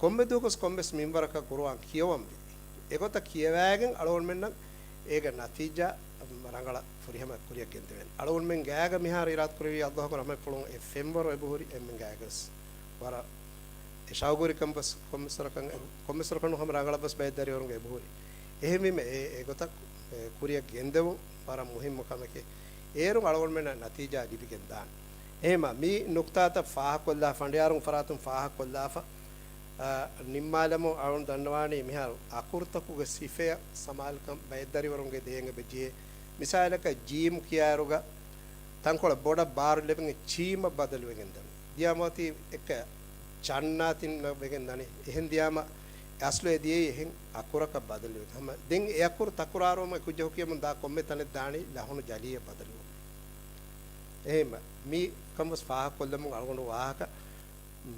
ކޮންމެ ދުވަހަކުވެސް ކޮންމެސް މިންވަރަކަށް ޤުރުއާން ކިޔަވަންވީ. އެގޮތަށް ކިޔަވައިގެން އަޅުގަނޑުމެންނަށް އޭގެ ނަތީޖާ ރަނގަޅަށް ފުރިހަމަ ކުރިއަށް ގެންދެވޭނެ. އަޅުގަނޑުމެން ގާގަ މިހާރު އިރާދަކުރެއްވި ﷲ ގެ ރަޙްމަތްފުޅުން އެ ފެންވަރު އެބަހުރި އެންމެން ގާގަވެސް ވަރަށް އެ ޝައުގުވެރިކަން ވެސް ކޮންމެސްވަރަކަށް، ކޮންމެސްވަރަކަށް ނޫން ހަމަ ރަނގަޅަށް ވެސް ބައެއް ދަރިވަރުންގެ އެބަހުރި. އެހެންވީމަ އެ، އެގޮތަށް ކުރިއަށް ގެންދެވުން ވަރަށް މުހިއްމު ކަމެކޭ. އޭރުން އަޅުގަނޑުމެންނަށް ނަތީޖާ ލިބިގެން ދާނެ. އެހެންމަ މި ނުކުތާތައް ފާހަގަކޮށްލާ ފަނޑިޔާރުން ފަރާތުން ފާހަގަކޮށްލާފަ، އާ، ނިންމާލަމުން އަޅުން ދަންނަވާނީ މިހާރު އަކުރުތަކުގެ ސިފަޔަށް ސަމާލުކަން ބައެއް ދަރިވަރުންގެ ދޭން އެބަޖެހޭ. މިސާލަކަށް ޖީމް ކިޔާއިރުގަ ތަންކޮޅެއް ބޮޑަށް ބާރު ލެބެން ޗީމަށް ބަދަލުވެގެން ދަނީ. ދިޔާމަ އޮތީ އެއްކަ ޗަންނާތިން ވެގެން ދަނީ. އެހެން ދިޔާމަ އަސްލު އެ ދިޔައީ އެހެން އަކުރަކަށް ބަދަލުވެގެން. ހަމަ ދެން އެ އަކުރު ތަކުރާރުވުމަށް އެކުއްޖަކު ކިޔަމުން ދާ ކޮންމެ ތަނެއް ދާނީ ލަހުނު ޖަލީއަށް ބަދަލުވުމަށް. އެހެންމަ މި ކަން ވެސް ފާހަގަކޮށްލަމުން އަޅުގަނޑު ވާހަކަ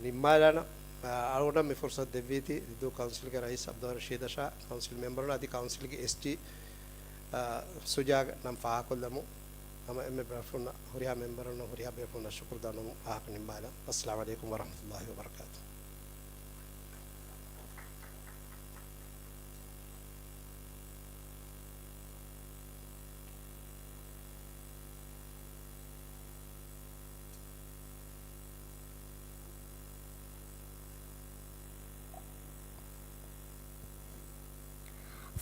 ނިންމާލާނަން. އާ، އަޅުގަނޑަށް މި ފުރުސަތު ދެއްވީތީ ދިދޫ ކައުންސިލްގެ ރައީސް ޢަބްދުﷲ ރަޝީދަށާ ކައުންސިލް މެމްބަރުން އަދި ކައުންސިލްގެ އެސްޖީ، އާ، ޝުޖާގެ ނަން ފާހަގަކޮށްލަމުން. ހަމަ އެންމެ ބޭފުޅުންނަށް ހުރިހާ މެމްބަރުންނަށް ހުރިހާ ބޭފުޅުންނަށް ޝުކުރު ދަންނަވަމުން ވާހަކަ ނިންމާލަން. އައްސަލާމު ޢަލައިކުމް ވަރަޙްމަތުﷲ ވަބަރަކާތުހު.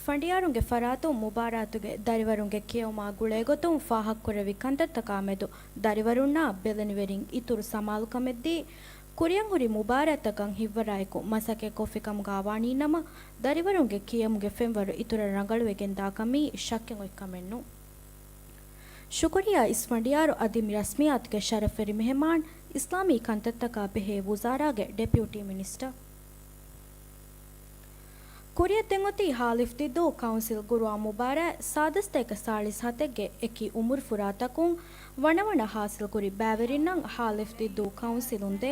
ފަނޑިޔާރުންގެ ފަރާތުން މުބާރާތުގެ ދަރިވަރުންގެ ކިޔެވުމާ ގުޅޭގޮތުން ފާހަގަކުރެއްވި ކަންތައްތަކާމެދު ދަރިވަރުންނާ ބެލެނިވެރިން އިތުރު ސަމާލުކަމެއްދީ، ކުރިއަށް ހުރި މުބާރާތްތަކަށް ހިތްވަރާއެކު މަސައްކަތްކޮށްފިކަމުގަ ވާނީނަމަ، ދަރިވަރުންގެ ކިޔެވުމުގެ ފެންވަރު އިތުރަށް ރަނގަޅުވެގެންދާކަމީ ޝައްކެއް އޮތްކަމެއްނޫން. ޝުކުރިއްޔާ އިސް ފަނޑިޔާރު އަދި މި ރަސްމިއްޔާތުގެ ޝަރަފްވެރި މެހެމާން، އިސްލާމީ ކަންތައްތަކާ ބެހޭ ވުޒާރާގެ ޑެޕިއުޓީ މިނިސްޓަރ. ކުރިއަށް ދެން އޮތީ ހާލިފް ދިއްދޫ ކައުންސިލް ޤުރުއާން މުބާރާތް ސާދަސްތޭކަ ސާޅީސް ހަތެއްގެ އެކި އުމުރު ފުރާތަކުން ވަނަވަނަ ހާސިލްކުރި ބައިވެރިންނަށް ހާލިފް ދިއްދޫ ކައުންސިލުން ދޭ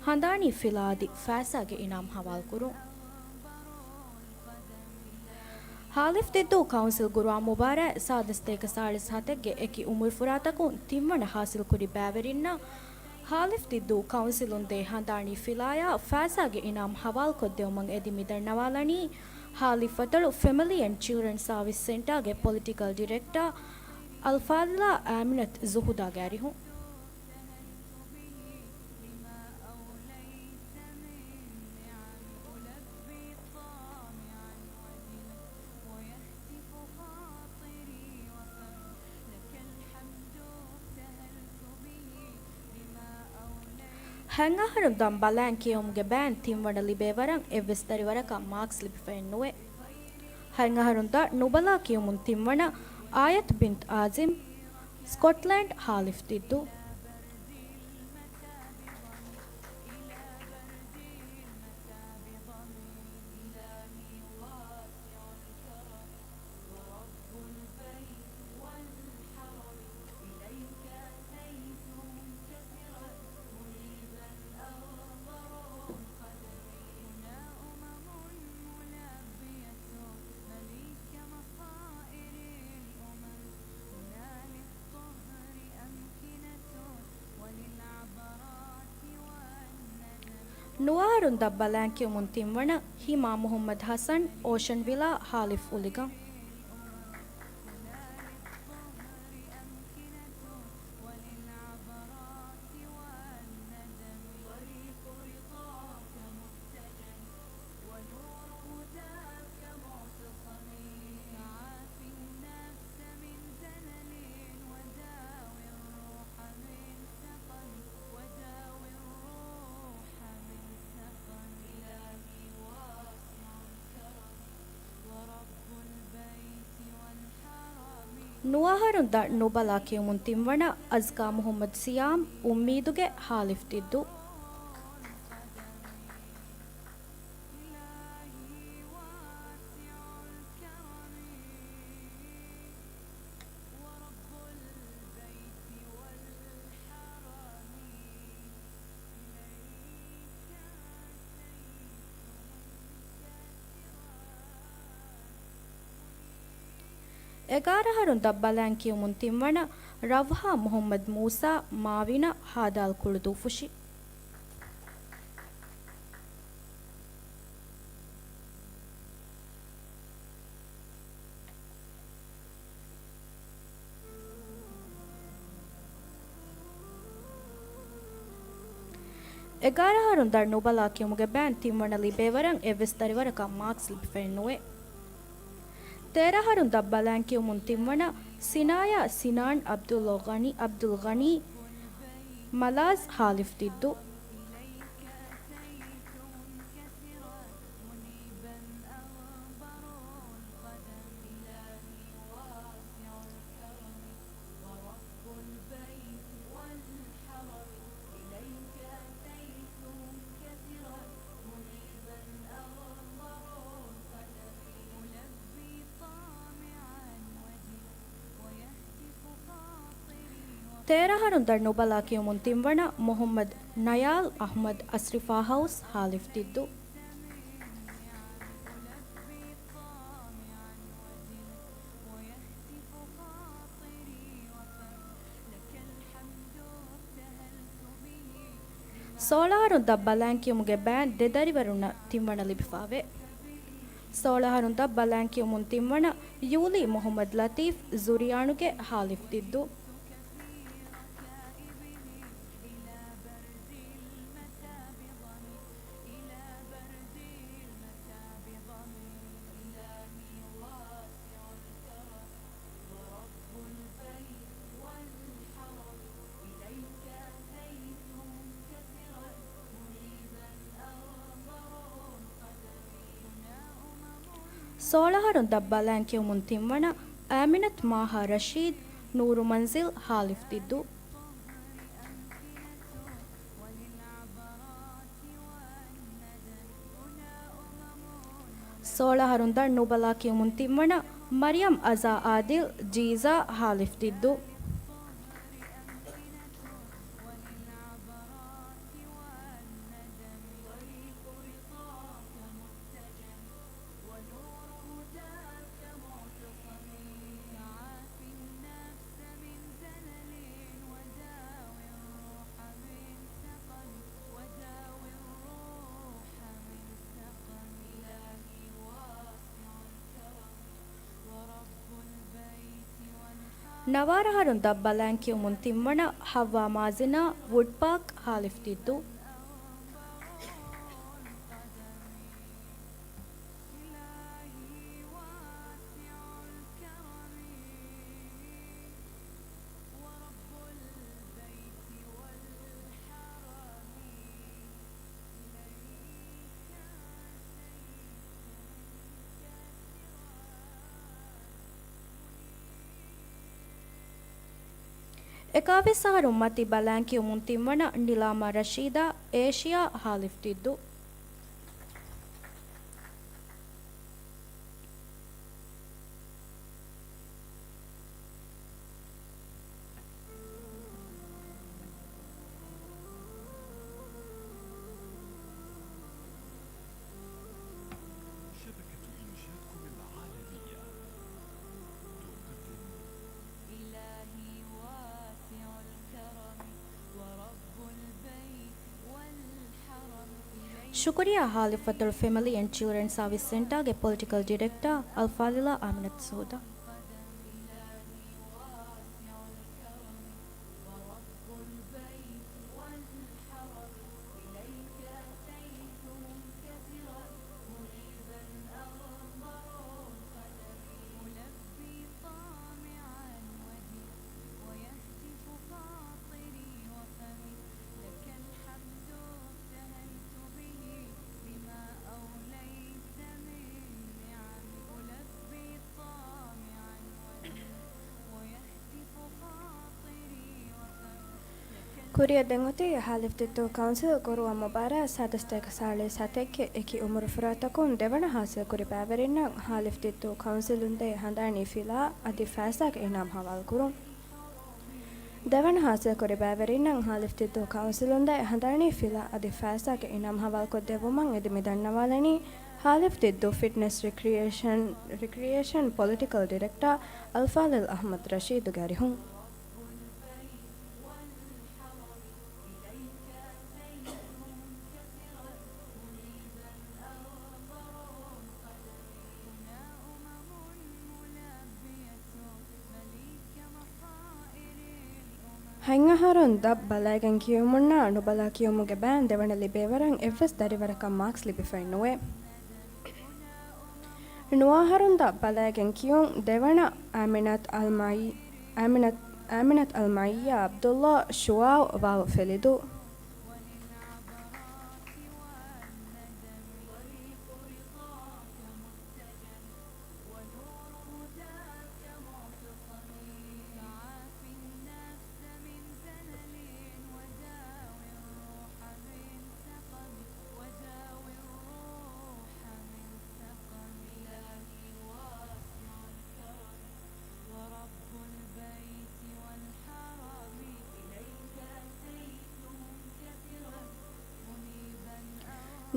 ހަނދާނީ ފިލާ އަދި ފައިސާގެ އިނާމް ހަވާލުކުރުން. ހާލިފް ދިއްދޫ ކައުންސިލް ޤުރުއާން މުބާރާތް ސާދަސްތޭކަ ސާޅީސް ހަތެއްގެ އެކި އުމުރު ފުރާތަކުން ތިންވަނަ ހާސިލްކުރި ބައިވެރިންނަށް ހާލިފް ދިއްދޫ ކައުންސިލުން ދޭ ހަނދާނީ ފިލާޔާ ފައިސާގެ އިނާމް ހަވާލުކޮށްދެވުމަށް އެދި މިދަންނަވާލަނީ، ހާލިފް އަތޮޅު ފެމިލީ އެންޑް ޗިލްޑްރަން ސާވިސް ސެންޓާގެ ޕޮލިޓިކަލް ޑިރެކްޓާ އަލްފާޟިލާ އާމިނަތު ޒުހުދާގެ އަރިހުން. ހަތް އަހަރުން ދަށް ބަލައިން ކިޔެވުމުގެ ބައިން ތިންވަނަ ލިބޭވަރަށް އެއްވެސް ދަރިވަރަކަށް މާކްސް ލިބިފައެއްނުވޭ. ހަތް އަހަރުން ދަށް ނުބަލާ ކިޔެވުމުން ތިންވަނަ އާޔަތު ބިންތު އާޒިމް، ސްކޮޓްލޭންޑް، ހާލިފް ދިއްދޫ. ނުވަ އަހަރުން ދަށް ބަލައިން ކިޔުމުން ތިންވަނަ ހިމާ މުހައްމަދު ހަސަން، އޯޝަން ވިލާ، ހާލިފް އުލިގަން. ނުވަ އަހަރުން ދަށް ނުބަލާ ކިޔުމުން ތިންވަނަ އަޒްކާ މުހައްމަދު ސިޔާމް، އުއްމީދުގެ، ހާލިފް ދިއްދޫ. އެގާރަ އަހަރުން ދަށް ބަލައިން ކިޔުމުން ތިންވަނަ ރަވްހާ މުހައްމަދު މޫސާ، މާވިނަ، ހާދާލް ކުޅުދޫފުށި. އެގާރަ އަހަރުން ދަށް ނުބަލާ ކިޔުމުގެ ބައިން ތިންވަނަ ލިބޭވަރަށް އެއްވެސް ދަރިވަރަކަށް މާކްސް ލިބިފައެއްނުވޭ. ތޭރަ އަހަރުން ދަށް ބަލައިން ކިޔުމުން ތިންވަނަ ސިނާޔާ ސިނާން އަބްދުލްޣަނީ، އަބްދުލްޣަނީ، މަލާޒް، ހާލިފް ދިއްދޫ. ތޭރަ އަހަރުން ދަށް ނުބަލާ ކިޔުމުން ތިންވަނަ މުހައްމަދު ނަޔާލް އަޙްމަދު އަސްރިފާ ހައުސް ހާލިފް ދިއްދޫ. ސޯޅަ އަހަރުން ދަށް ބަލައިން ކިޔުމުގެ ބައިން ދެ ދަރިވަރުންނަށް ތިންވަނަ ލިބިފާވޭ. ސޯޅަ އަހަރުން ދަށް ބަލައިން ކިޔުމުން ތިންވަނަ ޔޫލީ މުހައްމަދު ލަތީފް ޒުރިޔާނުގެ ހާލިފް ދިއްދޫ. ސޯޅަ އަހަރުން ދަށް ބަލައިން ކިޔުމުން ތިންވަނަ އާމިނަތު މާހާ ރަޝީދު ނޫރު މަންޒިލް ހާލިފް ދިއްދޫ. ސޯޅަ އަހަރުން ދަށް ނުބަލާ ކިޔުމުން ތިންވަނަ މަރިޔަމް އަޒާ އާދިލް ޖީޒާ ހާލިފް ދިއްދޫ. ނަވާރަ އަހަރުން ދަށް ބަލައިން ކިޔުމުން ތިންވަނަ ހައްވާ މާޒިނާ ވުޑްޕާކް ހާލިފް ދިއްދޫ. އެކާވީސް އަހަރު މަތި ބަލަން ކިޔުމުން ތިންވަނަ ނިލާމާ ރަޝީދާ، އޭޝިޔާ، ހާލިފް ދިއްދޫ. شبكة إنشاكم العالمية تقدم. إلهي واسع الكرم ورب البيت والحرم إليك. ޝުކުރިއްޔާ ހާލިފް ފަތުރު ފެމިލީ އެންޑް ޗިލްޑްރެން ސާވިސް ސެންޓާގެ ޕޮލިޓިކަލް ޑިރެކްޓާ އަލްފާޟިލާ އާމިނަތު ސޯދާ. ކުރިއަށް ދެން އޮތީ ހާލިފް ދިއްދޫ ކައުންސިލް ގުރުއަށް މުބާރާތް ސާދަ ސަތޭކަ ސާޅީސް ސަތެއްގެ އެކި އުމުރު ފުރާތަކުން ދެވަނަ ހާސިލްކުރި ބައިވެރިންނަށް ހާލިފް ދިއްދޫ ކައުންސިލުން ދޭ ހަނދާނީ ފިލާ އަދި ފައިސާގެ އިނާމް ހަވާލުކުރުން. ދެވަނަ ހާސިލްކުރި ބައިވެރިންނަށް ހާލިފް ދިއްދޫ ކައުންސިލުން ދޭ ހަނދާނީ ފިލާ އަދި ފައިސާގެ އިނާމް ހަވާލުކޮށްދެއްވުމަށް އެދި މި ދަންނަވާލަނީ ހާލިފް ދިއްދޫ ފިޓްނެސް ރިކްރިއޭޝަން، ރިކްރިއޭޝަން ޕޮލިޓިކަލް ޑިރެކްޓާ އަލްފާޟިލް އަޙްމަދު ރަޝީދުގެ އަރިހުން. ހަތް އަހަރުން ދަށް ބަލައިގެން ކިޔުމުންނާ ނުބަލާ ކިޔުމުގެ ބައިން ދެވަނަ ލިބޭވަރަށް އެއްވެސް ދަރިވަރަކަށް މާކްސް ލިބިފައެއް ނުވޭ. ނުވަ އަހަރުން ދަށް ބަލައިގެން ކިޔުން ދެވަނަ އާމިނަތް އަލްމާއި، އާމިނަތް، އާމިނަތް އަލްމާއިއްޔާ އަބްދުﷲ ޝުވާއު ވާވު ފެލިދޫ.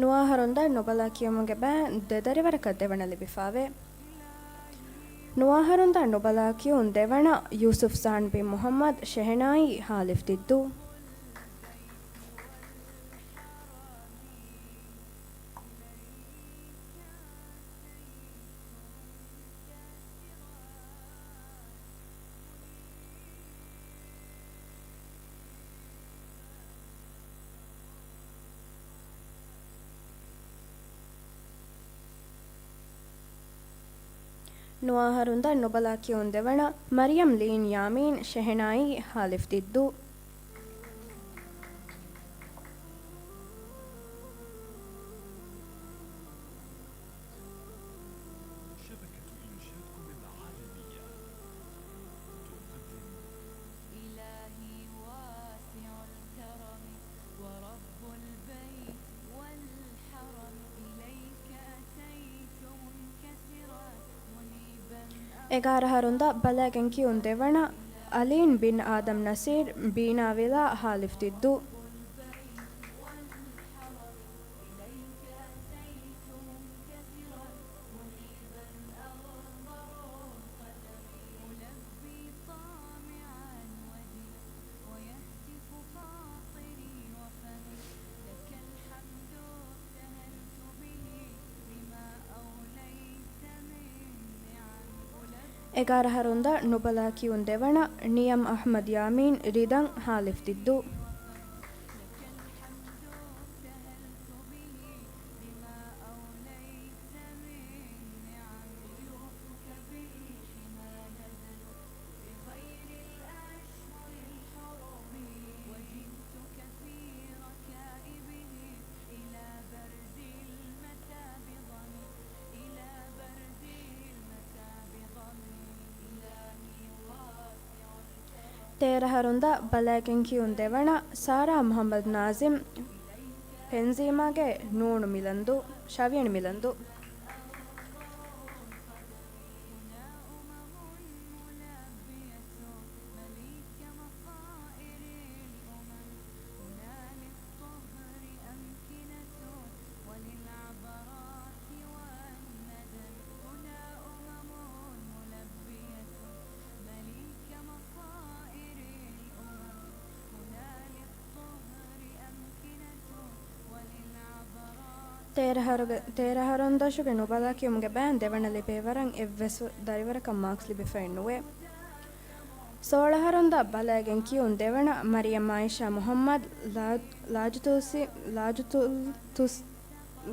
ނުވަ އަހަރުން ދަށް ނުބަލާ ކިޔުމުގެ ބައިން ދެ ދަރިވަރަކަށް ދެވަނަ ލިބިފާވޭ. ނުވަ އަހަރުން ދަށް ނުބަލާ ކިޔުން ދެވަނަ ޔޫސުފްޒާން ބިން މުޙައްމަދު ޝެހެނާއީ ހާލިފް ދިއްދޫ. ނުވަ އަހަރުން ދަށް ނުބަލާ ކިޔުން ދެވަނަ މަރިޔަމް ލީން ޔާމީން ޝެހެނާއީ ހާލިފް ދިއްދޫ. شبكة إنشاكم العالمية تقدم. إلهي واسع الكرم ورب البيت والحرم، إليك أتيت منكسرا منيبا. އެގާރަ އަހަރުން ދަށް ބަލައިގެން ކިޔުން ދެވަނަ އަލީން ބިން އާދަމް ނަސީރް ބީނާ ވިލާ ހާލިފް ދިއްދޫ. އެގާރަ އަހަރުން ދަށް ނުބަލާ ކިޔުން ދެވަނަ ނިޔަމް އަޙްމަދު ޔާމީން ރިދަން ހާލިފް ދިއްދޫ. ތޭރަ އަހަރުން ދާ ބަލައިގެން ކިޔުން ދެވަނަ ސާރާ މުހައްމަދު ނާޒިމް، ފެންޒީމާގެ ނޫނު މިލަންދޫ، ޝަވިޔަނި މިލަންދޫ. ތޭރަ އަހަރުގެ، ތޭރަ އަހަރުން ދަށުގެ ނުބަލާ ކިޔުމުގެ ބައިން ދެވަނަ ލިބޭ ވަރަށް އެއްވެސް ދަރިވަރަކަށް މާކްސް ލިބިފައެއް ނުވޭ. ސޯޅަ އަހަރުން ދާ ބަލައިގެން ކިޔުން ދެވަނަ މަރިޔަމް އާއިޝާ މުހައްމަދު، ލާ، ލާޖުތޫސި، ލާޖުތުލް، ތުސް،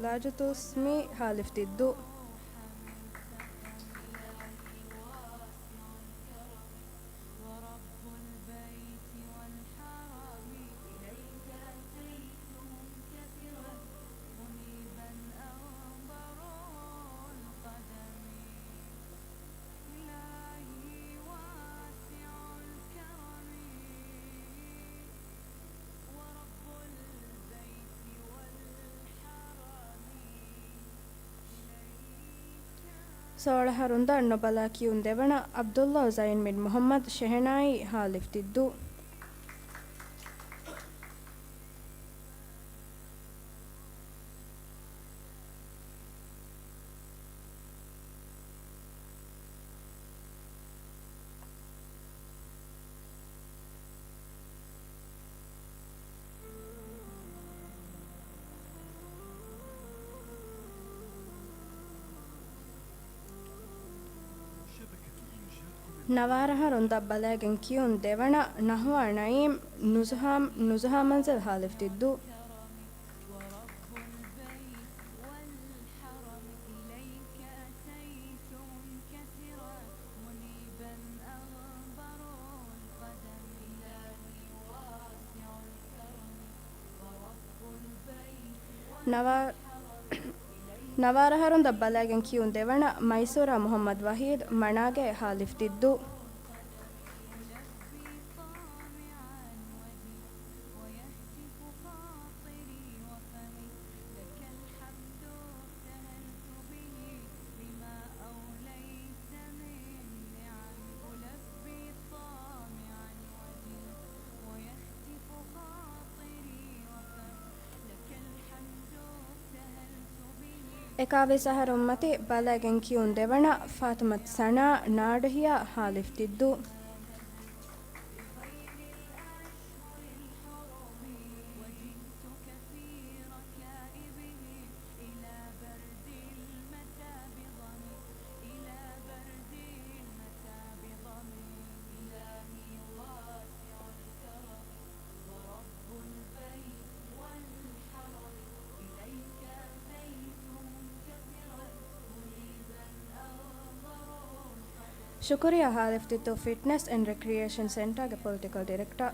ލާޖުތުސްމީ ހާލިފް ތިއްދޫ. ސޯޅަ އަހަރުން ދާ ނުބަލާ ކިޔުން ދެވަނަ ޢަބްދުﷲ ޒައިން ބިން މުޙައްމަދު ޝެހެނާއީ ހާލިފް ތިއްދޫ. ނަވާރަ އަހަރުން ދަށް ބަލައިގެން ކިޔުން ދެވަނަ ނަހުވާ ނައީމް ނުޒުހާ، ނުޒުހާ މަންޒިލް ހާލިފް ތިއްދޫ. ނަވާ، ނަވާރަ އަހަރުން ދަށް ބަލައިގެން ކިޔުން ދެވަނަ މައިސޫރާ މުޙައްމަދު ވަޙީދު މަނާގެ ހާލިފް ތިއްދޫ. އެކާވީސް އަހަރުން މަތި ބަލައިގެން ކިޔުން ދެވަނަ ފާތުމަތު ސަނާ ނާޑުހިޔާ ހާލިފް ތިއްދޫ. ޝުކުރިއްޔާ ހާލިފް ތިއްދޫ ފިޓްނެސް އެންޑް ރެކްރިއޭޝަން ސެންޓާގެ ޕޮލިޓިކަލް ޑިރެކްޓާ.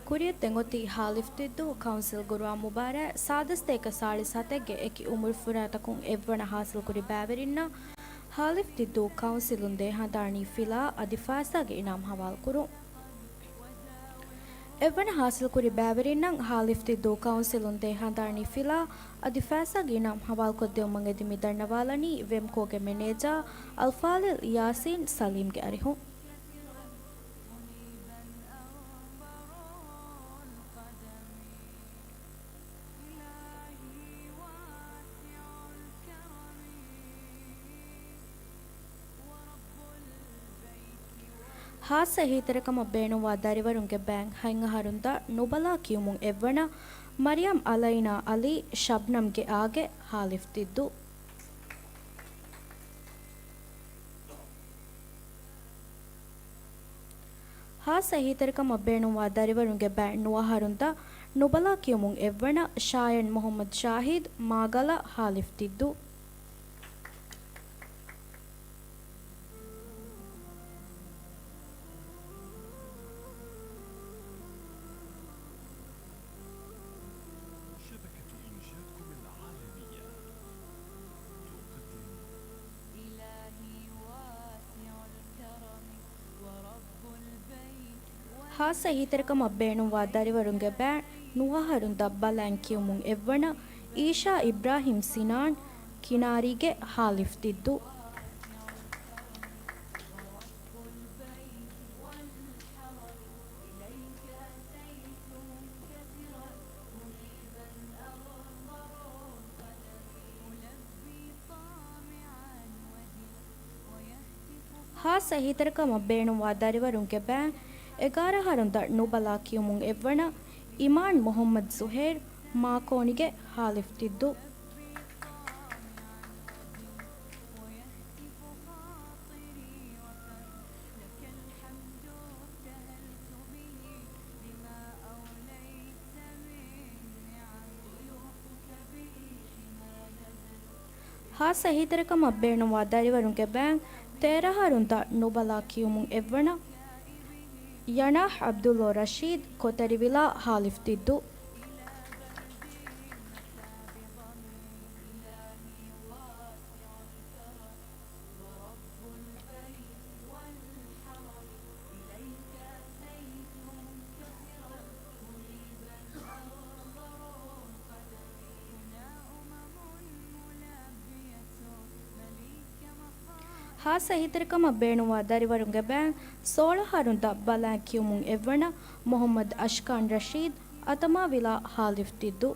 ކުރިއަށްދެން އޮތީ ހާލިފް ތިއްދޫ ކައުންސިލް ގުރުއާން މުބާރާތް ސާދަސްތޭކަ ސާޅީސް ހަތެއްގެ އެކި އުމުރުފުރާތަކުން އެއްވަނަ ހާސިލްކުރި ބައިވެރިންނަށް ހާލިފް ތިއްދޫ ކައުންސިލުން ދޭހަނދާނީ ފިލާ އަދި ފައިސާގެ އިނާމް ހަވާލުކުރުން. އެއްވަނަ ހާސިލްކުރި ބައިވެރިންނަށް ހާލިފް ތިއްދޫ ކައުންސިލުން ދޭހަނދާނީ ފިލާ އަދި ފައިސާގެ އިނާމް ހަވާލުކޮށްދެއްވުމަށް އެދި މި ދަންނަވާލަނީ ވެމްކޯގެ މެނޭޖާ އަލްފާޟިލް ޔާސީން ސަލީމްގެ އަރިހުން. ހާއްސަ އެހީތެރިކަމަށް ބޭނުންވާ ދަރިވަރުންގެ ބައިން ހަތް އަހަރުން ދަށް ނުބަލާ ކިޔުމުން އެއްވަނަ މަރިޔަމް އަލައިނާ އަލީ ޝަބްނަމްގެ އާގެ ހާލިފް ތިއްދޫ. ހާއްސަ އެހީތެރިކަމަށް ބޭނުންވާ ދަރިވަރުންގެ ބައިން ނުވަ އަހަރުން ދަށް ނުބަލާ ކިޔުމުން އެއްވަނަ ޝާޔަން މުޙައްމަދު ޝާހިދު މާގަލަ ހާލިފް ތިއްދޫ. شبكة إنشادكم العالمية. ހާއްސަ އެހީތެރިކަމަށް ބޭނުންވާ ދަރިވަރުންގެ ބައިން ނުވައަހަރުން ދަށް ބަލައިން ކިޔުމުން އެއްވަނަ އީޝާ އިބްރާހިމް ސިނާން ކިނާރީގެ ހާލިފް ތިއްދޫ. ހާއްސަ އެހީތެރިކަމަށް ބޭނުންވާ ދަރިވަރުންގެ ބައިން އެގާރަ އަހަރުން ދަށް ނުބަލާ ކިޔުމުން އެއްވަނަ އިމާން މުޙައްމަދު ޒުހޭރު މާކޯނިގެ ހާލިފް ތިއްދޫ. ހާއްސަ އެހީތެރިކަމަށް ބޭނުންވާ ދަރިވަރުންގެ ބައިން ތޭރަ އަހަރުން ދަށް ނުބަލާ ކިޔުމުން އެއްވަނަ ޔަނާހް ޢަބްދުﷲ ރަޝީދު ކޮތަރިވިލާ ހާލިފް ތިއްދޫ. ހާއްސަ އެހީތެރިކަމަށް ބޭނުންވާ ދަރިވަރުންގެ ބައިން ސޯޅަ އަހަރުން ދަށް ބަލައިން ކިޔުމުން އެއްވަނަ މުޙައްމަދު އަޝްކާން ރަޝީދު އަތަމާވިލާ ހާލިފް ތިއްދޫ.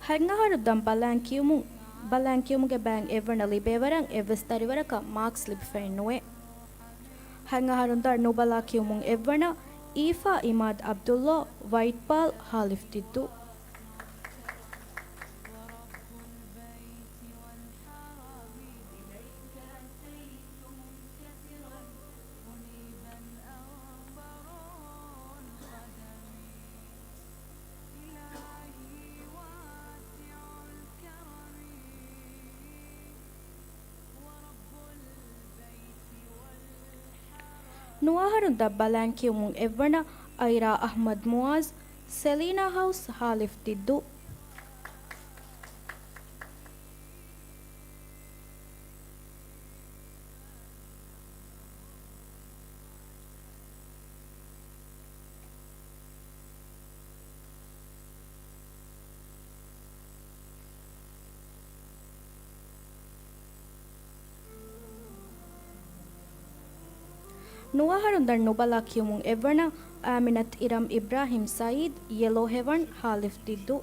ހަތް އަހަރު ދަށް ބަލައިން ކިޔުމުން، ބަލައިން ކިޔުމުގެ ބައިން އެއްވަނަ ލިބޭވަރަށް އެއްވެސް ދަރިވަރަކަށް މާކްސް ލިބިފައެއް ނުވޭ. ހަތް އަހަރުން ދަށް ނުބަލާ ކިޔުމުން އެއްވަނަ އީފާ އިމާދު ޢަބްދުﷲ ވައިޓް ބާލް ހާލިފް ތިއްދޫ. ނުވަ އަހަރުން ދަށް ބަލައިން ކިޔުމުން އެއްވަނަ އައިރާ އަޙްމަދު މުޢާޒް، ސެލީނާ ހައުސް ހާލިފް ތިއްދޫ. ނުވަ އަހަރުން ދަށް ނުބަލާ ކިޔުމުން އެއްވަނަ އާމިނަތު އިރަމް އިބްރާހިމް ސައީދު، ޔެލޯ ހެވަން ހާލިފް ތިއްދޫ.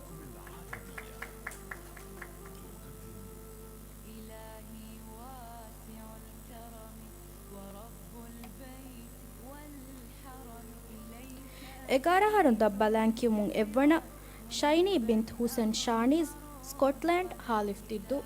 އެގާރަ އަހަރުން ދަށް ބަލައިން ކިޔުމުން އެއްވަނަ ޝައިނީ ބިންތު ހުސެން ޝާނީޒް، ސްކޮޓްލޭންޑް ހާލިފް ތިއްދޫ.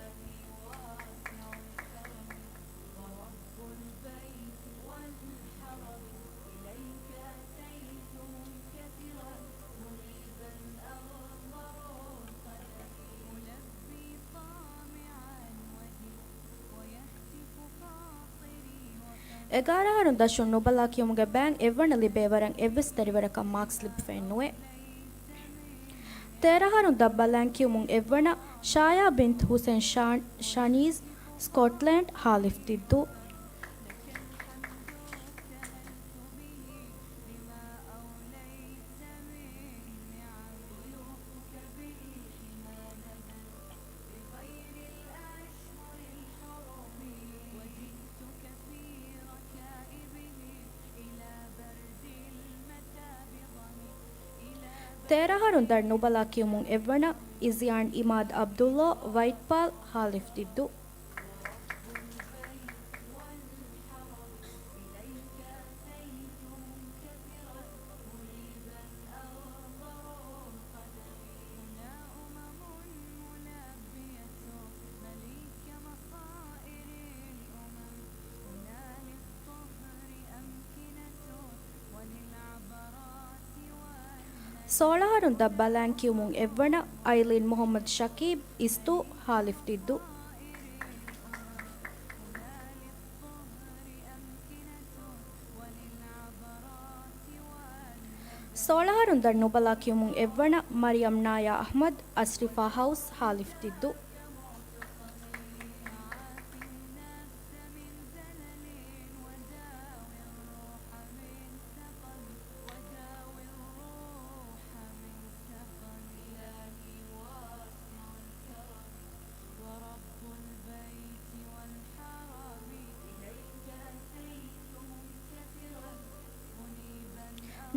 އެގާރަ އަހަރުން ދަށުން ނުބަލާ ކިޔުމުގެ ބައިން އެއްވަނަ ލިބޭވަރަށް އެއްވެސް ދަރިވަރަކަށް މާކްސް ލިބިފައެއް ނުވޭ. ތޭރަ އަހަރުން ދަށް ބަލައިން ކިޔުމުން އެއްވަނަ ޝާޔާ ބިންތު ހުސެން ޝާ-، ޝަނީޒް، ސްކޮޓްލޭންޑް ހާލިފް ތިއްދޫ. ތޭރަ އަހަރުން ދަށް ނުބަލާ ކިޔުމުން އެއްވަނަ އިޒިޔާން އިމާދު ޢަބްދުﷲ ވައިޓްބާލް ހާލިފް ތިއްދޫ. ސޯޅަ އަހަރުން ދަށް ބަލަން ކިޔުމުން އެއްވަނަ އައިލީން މުހައްމަދު ޝަކީބް، އިސްތޫ، ހާލިފް ދިއްދޫ. ސޯޅަ އަހަރުން ދަށް ނުބަލާ ކިޔުމުން އެއްވަނަ މަރިޔަމް ނާޔާ އަޙްމަދު، އަޝްރިފާ ހައުސް، ހާލިފް ދިއްދޫ.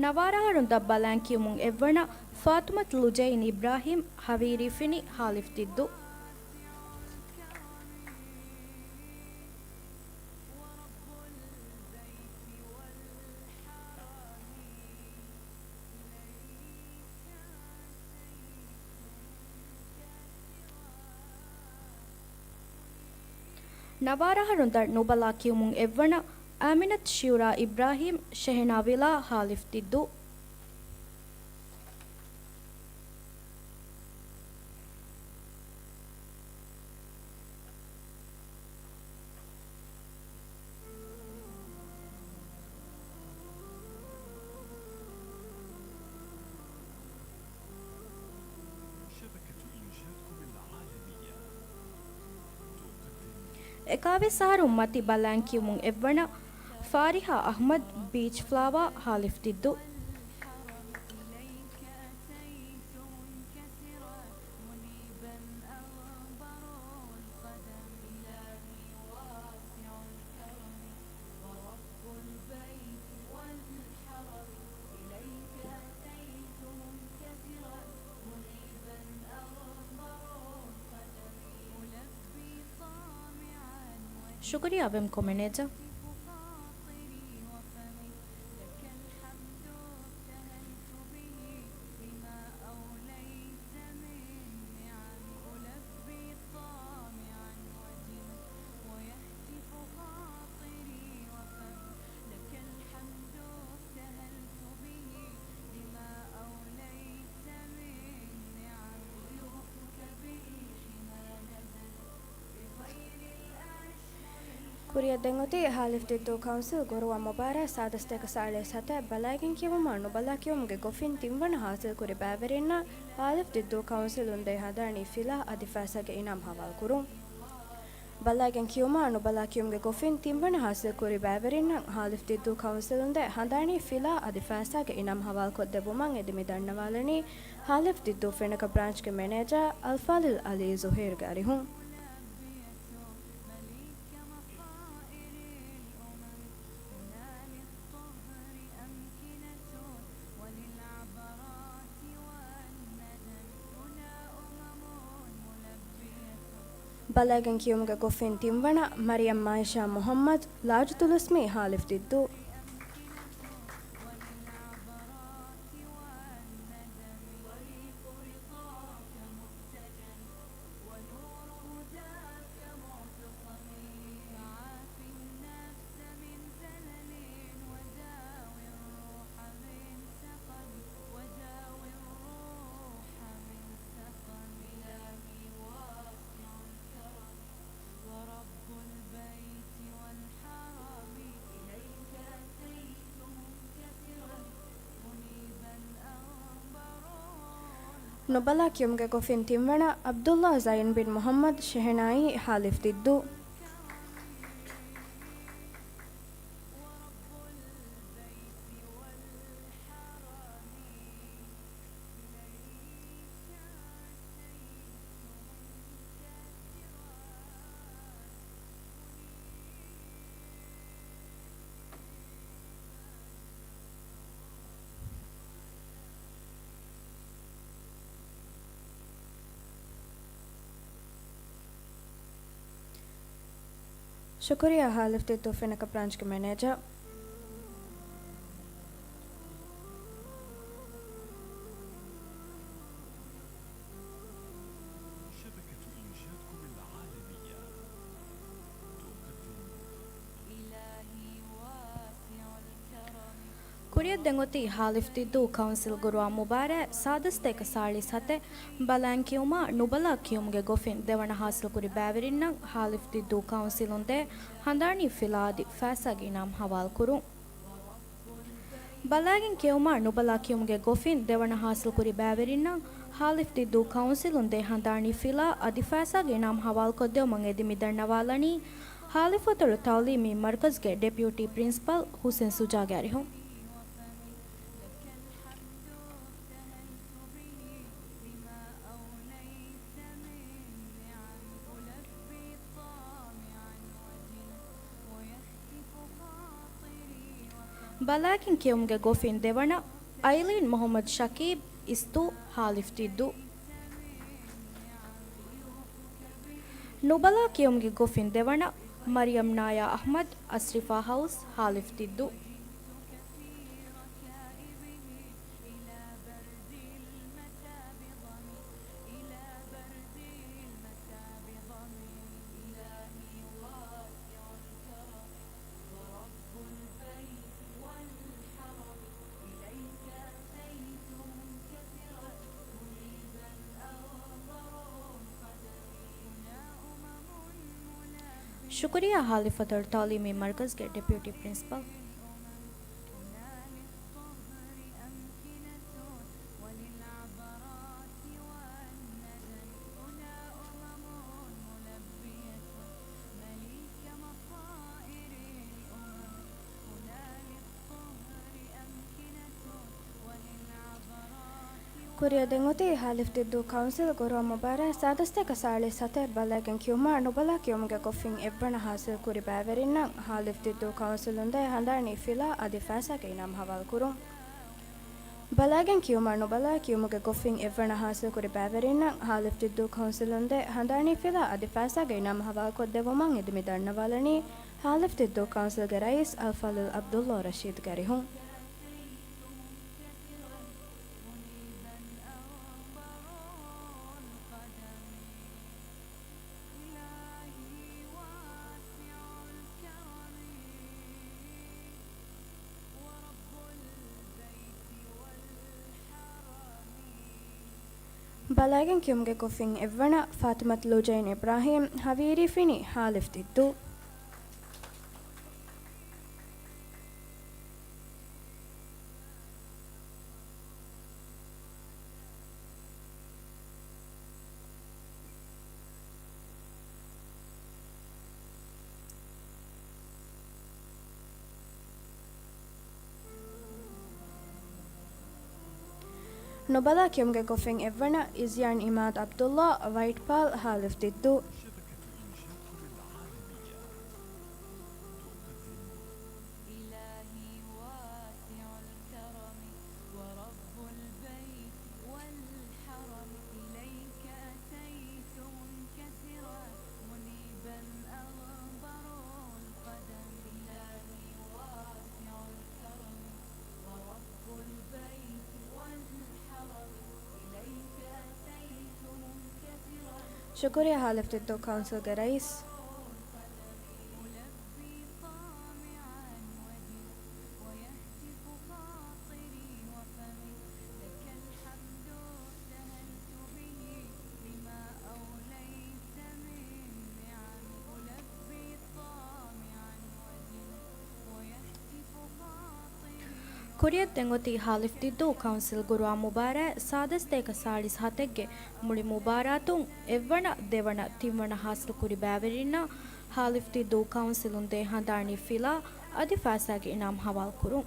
ނަވާރަ އަހަރުން ދަށް ބަލަން ކިޔުމުން އެއްވަނަ ފާތުމަތު ލުޖައިން އިބްރާހީމް، ހަވީރީ ފިނި، ހާލިފް ދިއްދޫ. ނަވާރަ އަހަރުން ދަށް ނުބަލާ ކިޔުމުން އެއްވަނަ އާމިނަތު ޝިއުރާ އިބްރާހީމް، ޝެހެނާ ވިލާ، ހާލިފް ދިއްދޫ. އެކާވީސް އަހަރުން މަތި ބަލަން ކިޔުމުން އެއްވަނަ ފާރިހާ އަޙްމަދު، ބީޗް ފްލާވާ، ހާލިފް ދިއްދޫ. ޝުކުރިއްޔާ ވެމްކޯ މެނޭޖަރ. ކުރިއަށް ދެން އޮތީ ހާލިފް ދިއްދޫ ކައުންސިލް ގުރުއާ މުބާރާތް ސާދަ ސަތޭކަ ސާޅީސް ހަތަށް ބަލައިގެން ކިޔެވުމާ ނުބަލާ ކިޔުމުގެ ގޮފިން ތިންވަނަ ހާސިލްކުރި ބައިވެރިންނަށް ހާލިފް ދިއްދޫ ކައުންސިލުން ދޭ ހަނދާނީ ފިލާ އަދި ފައިސާގެ އިނާމް ހަވާލުކުރުން. ބަލައިގެން ކިޔުމާ ނުބަލާ ކިޔުމުގެ ގޮފިން ތިންވަނަ ހާސިލްކުރި ބައިވެރިންނަށް ހާލިފް ދިއްދޫ ކައުންސިލުން ދޭ ހަނދާނީ ފިލާ އަދި ފައިސާގެ އިނާމް ހަވާލުކޮށްދެއްވުމަށް އެދި މި ދަންނަވާލަނީ ހާލިފް ދިއްދޫ ފެނަކަ ބްރާންޗްގެ މެނޭޖާ އަލްފާޟިލް އަލީ ޒުހޭރުގެ އަރިހުން. ބަލައިގެން ކިޔުމުގެ ގޮފިން ތިންވަނަ މަރިޔަމް މާއިޝާ މުހައްމަދު، ލާޖު ތުލުސްމީ، ހާލިފް ދިއްދޫ. ނުބަލާ ކިޔުމުގެ ގޮފިން ތިންވަނަ ޢަބްދުﷲ ޒައިން ބިން މުޙައްމަދު ޝެހެނާއީ ޙާލިފް ދިއްދޫ. ޝުކުރިއްޔާ ހާލިފް ދިއްދޫ ފެނަކަ ބްރާންޗްގެ މެނޭޖަރ. ކުރިއަށް ދެން އޮތީ ހާލިފް ދިއްދޫ ކައުންސިލް ގުރުއާން މުބާރާތް ސާދަ ސަތޭކަ ސާޅީސް ހަތެއް ބަލައިން ކިޔުމާ ނުބަލާ ކިޔުމުގެ ގޮފިން ދެވަނަ ހާސިލްކުރި ބައިވެރިންނަށް ހާލިފް ދިއްދޫ ކައުންސިލުން ދޭ ހަނދާނީ ފިލާ އަދި ފައިސާގެ އިނާމް ހަވާލުކުރުން. ބަލައިގެން ކިޔުމާ ނުބަލާ ކިޔުމުގެ ގޮފިން ދެވަނަ ހާސިލްކުރި ބައިވެރިންނަށް ހާލިފް ދިއްދޫ ކައުންސިލުން ދޭ ހަނދާނީ ފިލާ އަދި ފައިސާގެ އިނާމް ހަވާލުކޮށްދެވުމަށް އެދި މިދަންނަވާލަނީ ހާލިފް އަތޮޅު ތައުލީމީ މަރުކަޒުގެ ޑެޕިއުޓީ ޕްރިންސިޕަލް ހުސެން ސުޖާގެ އަރިހުން. ބަލައިގެން ކިޔުމުގެ ގޮފިން ދެވަނަ، އައިލީން މުހައްމަދު ޝަކީބް، އިސްތޫ، ހާލިފް ދިއްދޫ. ނުބަލާ ކިޔުމުގެ ގޮފިން ދެވަނަ، މަރިޔަމް ނާޔާ އަޙްމަދު، އަސްރިފާ ހައުސް، ހާލިފް ދިއްދޫ. ޝުކުރިއްޔާ ހާލިފް އަތޮޅު ތައުލީމީ މަރުކަޒުގެ ޑެޕިއުޓީ ޕްރިންސިޕަލް. ކުރިއަށް ދެން އޮތީ ހާލިފް ދިއްދޫ ކައުންސިލް ގުރުއާން މުބާރާތް ސާދަ ސަތޭކަ ސާޅީސް ހަތެއް ބަލައިގެން ކިޔުމާ ނުބަލާ ކިޔުމުގެ ގޮފިން އެއްވަނަ ހާސިލް ކުރި ބައިވެރިންނަށް ހާލިފް ދިއްދޫ ކައުންސިލުން ދޭ ހަނދާނީ ފިލާ އަދި ފައިސާގެ އިނާމް ހަވާލު ކުރުން. ބަލައިގެން ކިޔުމާ ނުބަލާ ކިޔުމުގެ ގޮފިން އެއްވަނަ ހާސިލް ކުރި ބައިވެރިންނަށް ހާލިފް ދިއްދޫ ކައުންސިލުން ދޭ ހަނދާނީ ފިލާ އަދި ފައިސާގެ އިނާމް ހަވާލު ކޮށްދެއްވުމަށް އެދި މި ދަންނަވާލަނީ ހާލިފް ދިއްދޫ ކައުންސިލްގެ ރައީސް އަލްފާޟިލް ޢަބްދުﷲ ރަޝީދުގެ އަރިހުން. ބަލައިގެން ކިޔުމުގެ ގޮފިން އެއްވަނަ، ފާތިމަތު ލުޖައިން އިބްރާހީމް، ހަވީރީ ފިނި، ހާލިފް ދިއްދޫ. ނުބަލާ ކިޔުމުގެ ގޮފިން އެއްވަނަ، އިޒްޔާން އިމާދު ޢަބްދުﷲ، ވައިޓް ޕާލް، ހާލިފް ދިއްދޫ. ޝުކުރިއްޔާ ހާލިފް ދިއްދޫ ކައުންސިލްގެ ރައީސް. ކުރިއަށް ދެން އޮތީ ހާލިފް ދިއްދޫ ކައުންސިލް ގުރުއާން މުބާރާތް ސާދަ ސަތޭކަ ސާޅީސް ހަތެއްގެ މުޅި މުބާރާތުން އެއްވަނަ، ދެވަނަ، ތިންވަނަ ހާސިލް ކުރި ބައިވެރިންނަށް ހާލިފް ދިއްދޫ ކައުންސިލުން ދޭ ހަނދާނީ ފިލާ އަދި ފައިސާގެ އިނާމް ހަވާލު ކުރުން.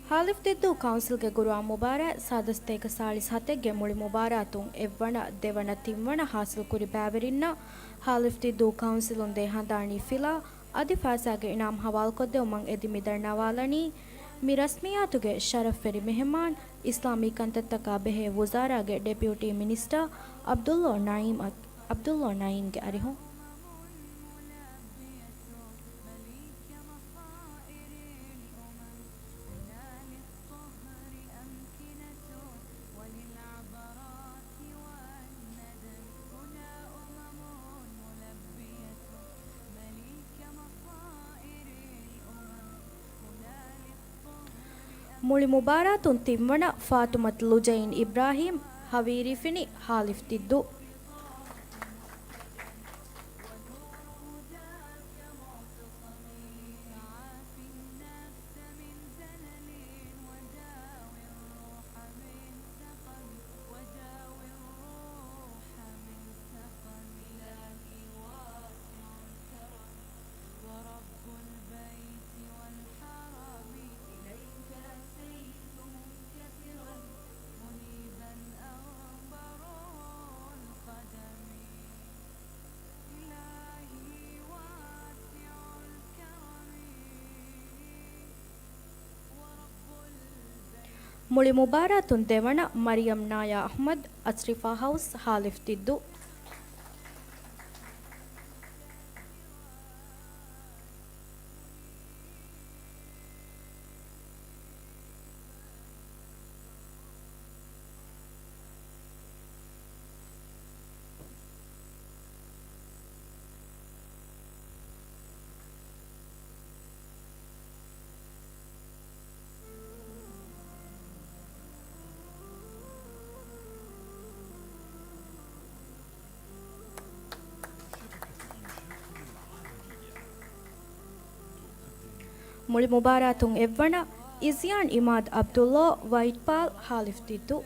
ހާލިފް ދިއްދޫ ކައުންސިލްގެ ގުރުއާން މުބާރާތް ސާދަ ސަތޭކަ ސާޅީސް ހަތެއްގެ މުޅި މުބާރާތުން އެއްވަނަ، ދެވަނަ، ތިންވަނަ ހާސިލް ކުރި ބައިވެރިންނަށް ހާލިފް ދިއްދޫ ކައުންސިލުން ދޭ ހަނދާނީ ފިލާ އަދި ފައިސާގެ އިނާމް ހަވާލުކޮށްދެވުމަށް އެދި މި ދަންނަވާލަނީ، މި ރަސްމިއްޔާތުގެ ޝަރަފްވެރި މެހެމާން، އިސްލާމީ ކަންތައްތަކާ ބެހޭ ވުޒާރާގެ ޑެޕިއުޓީ މިނިސްޓަރ ޢަބްދުﷲ ނަޢީމް އަ-، ޢަބްދުﷲ ނަޢީމްގެ އަރިހުން. މުޅި މުބާރާތުން ތިންވަނަ ފާތުމަތު ލުޖައިން އިބްރާހީމް، ހަވީރިފިނި، ހާލިފް ދިއްދޫ. މުޅި މުބާރާތުން ދެވަނަ މަރިޔަމް ނާޔާ އަޙްމަދު، އަޝްރިފާ ހައުސް، ހާލިފް ދިއްދޫ. މުޅި މުބާރާތުން އެއްވަނަ އިޒްޔާން އިމާދު ޢަބްދުﷲ، ވައިޓް ބޯލް، ހާލިފް ދިއްދޫ.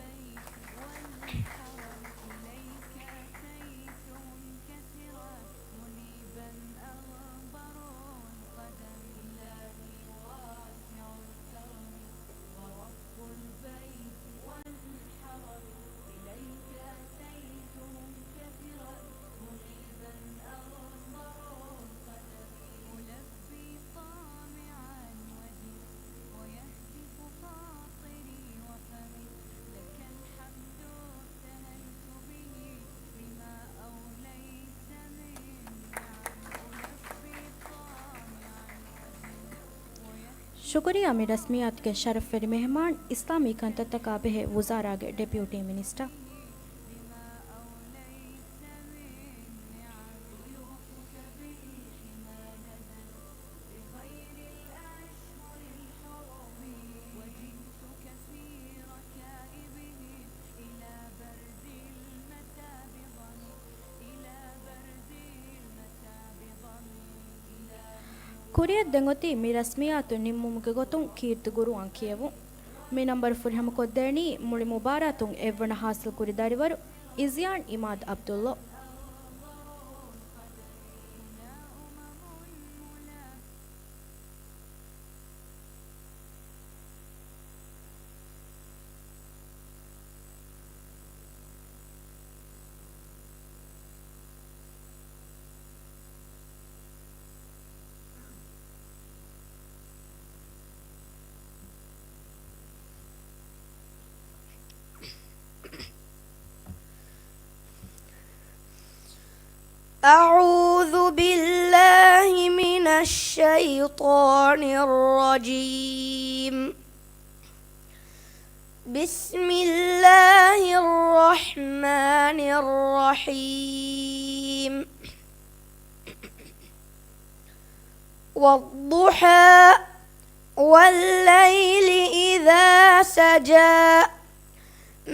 ޝުކުރިއްޔާ މި ރަސްމިއްޔާތުގެ ޝަރަފްވެރި މެހެމާން، އިސްލާމީ ކަންތައްތަކާ ބެހޭ ވުޒާރާގެ ޑެޕިއުޓީ މިނިސްޓަރ. ކުރިއަށް ދެން އޮތީ މި ރަސްމިއްޔާތު ނިންމުމުގެ ގޮތުން ކީރިތި ގުރުއާން ކިޔެވުން. މި ނަންބަރު ފުރިހަމަކޮށްދޭނީ މުޅި މުބާރާތުން އެއްވަނަ ހާސިލްކުރި ދަރިވަރު އިޒްޔާން އިމާދު ޢަބްދުﷲ. أعوذ بالله من الشيطان الرجيم. بسم الله الرحمن الرحيم. والضحى والليل إذا سجى.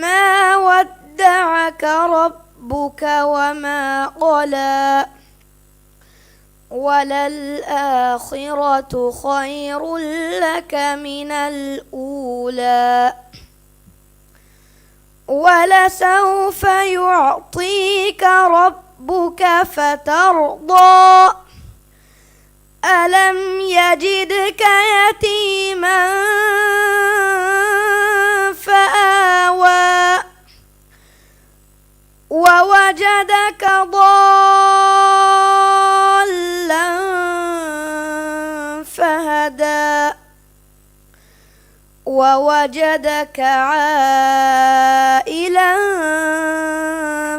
ما ودعك ربك وما قلى. وللآخرة خير لك من الأولى. ولسوف يعطيك ربك فترضى. ألم يجدك يتيما فآوى. ووجدك ضالا فهدى. ووجدك عائلا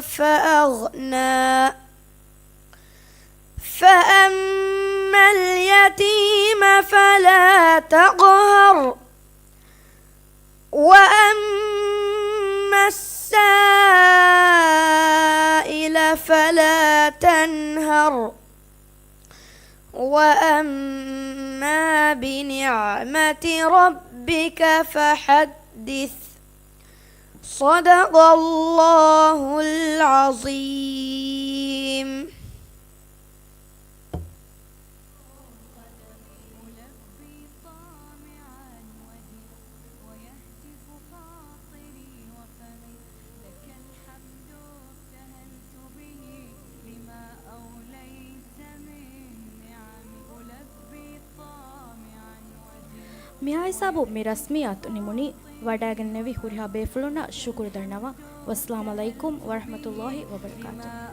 فأغنى. فأما اليتيم فلا تقهر. وأما السائل فلا تنهر. وأما بنعمة ربك ربك فحدث. صدق الله العظيم. މިހާ ހިސާބު މި ރަސްމިއްޔާތު ނިމުނީ. ވަޑައިގެންނެވި ހުރިހާ ބޭފުޅުންނަށް ޝުކުރު ދަންނަވަން. ވައްސަލާމް ޢަލައިކުމް ވަރަޙްމަތުﷲި ވަބަރަކާތުހު.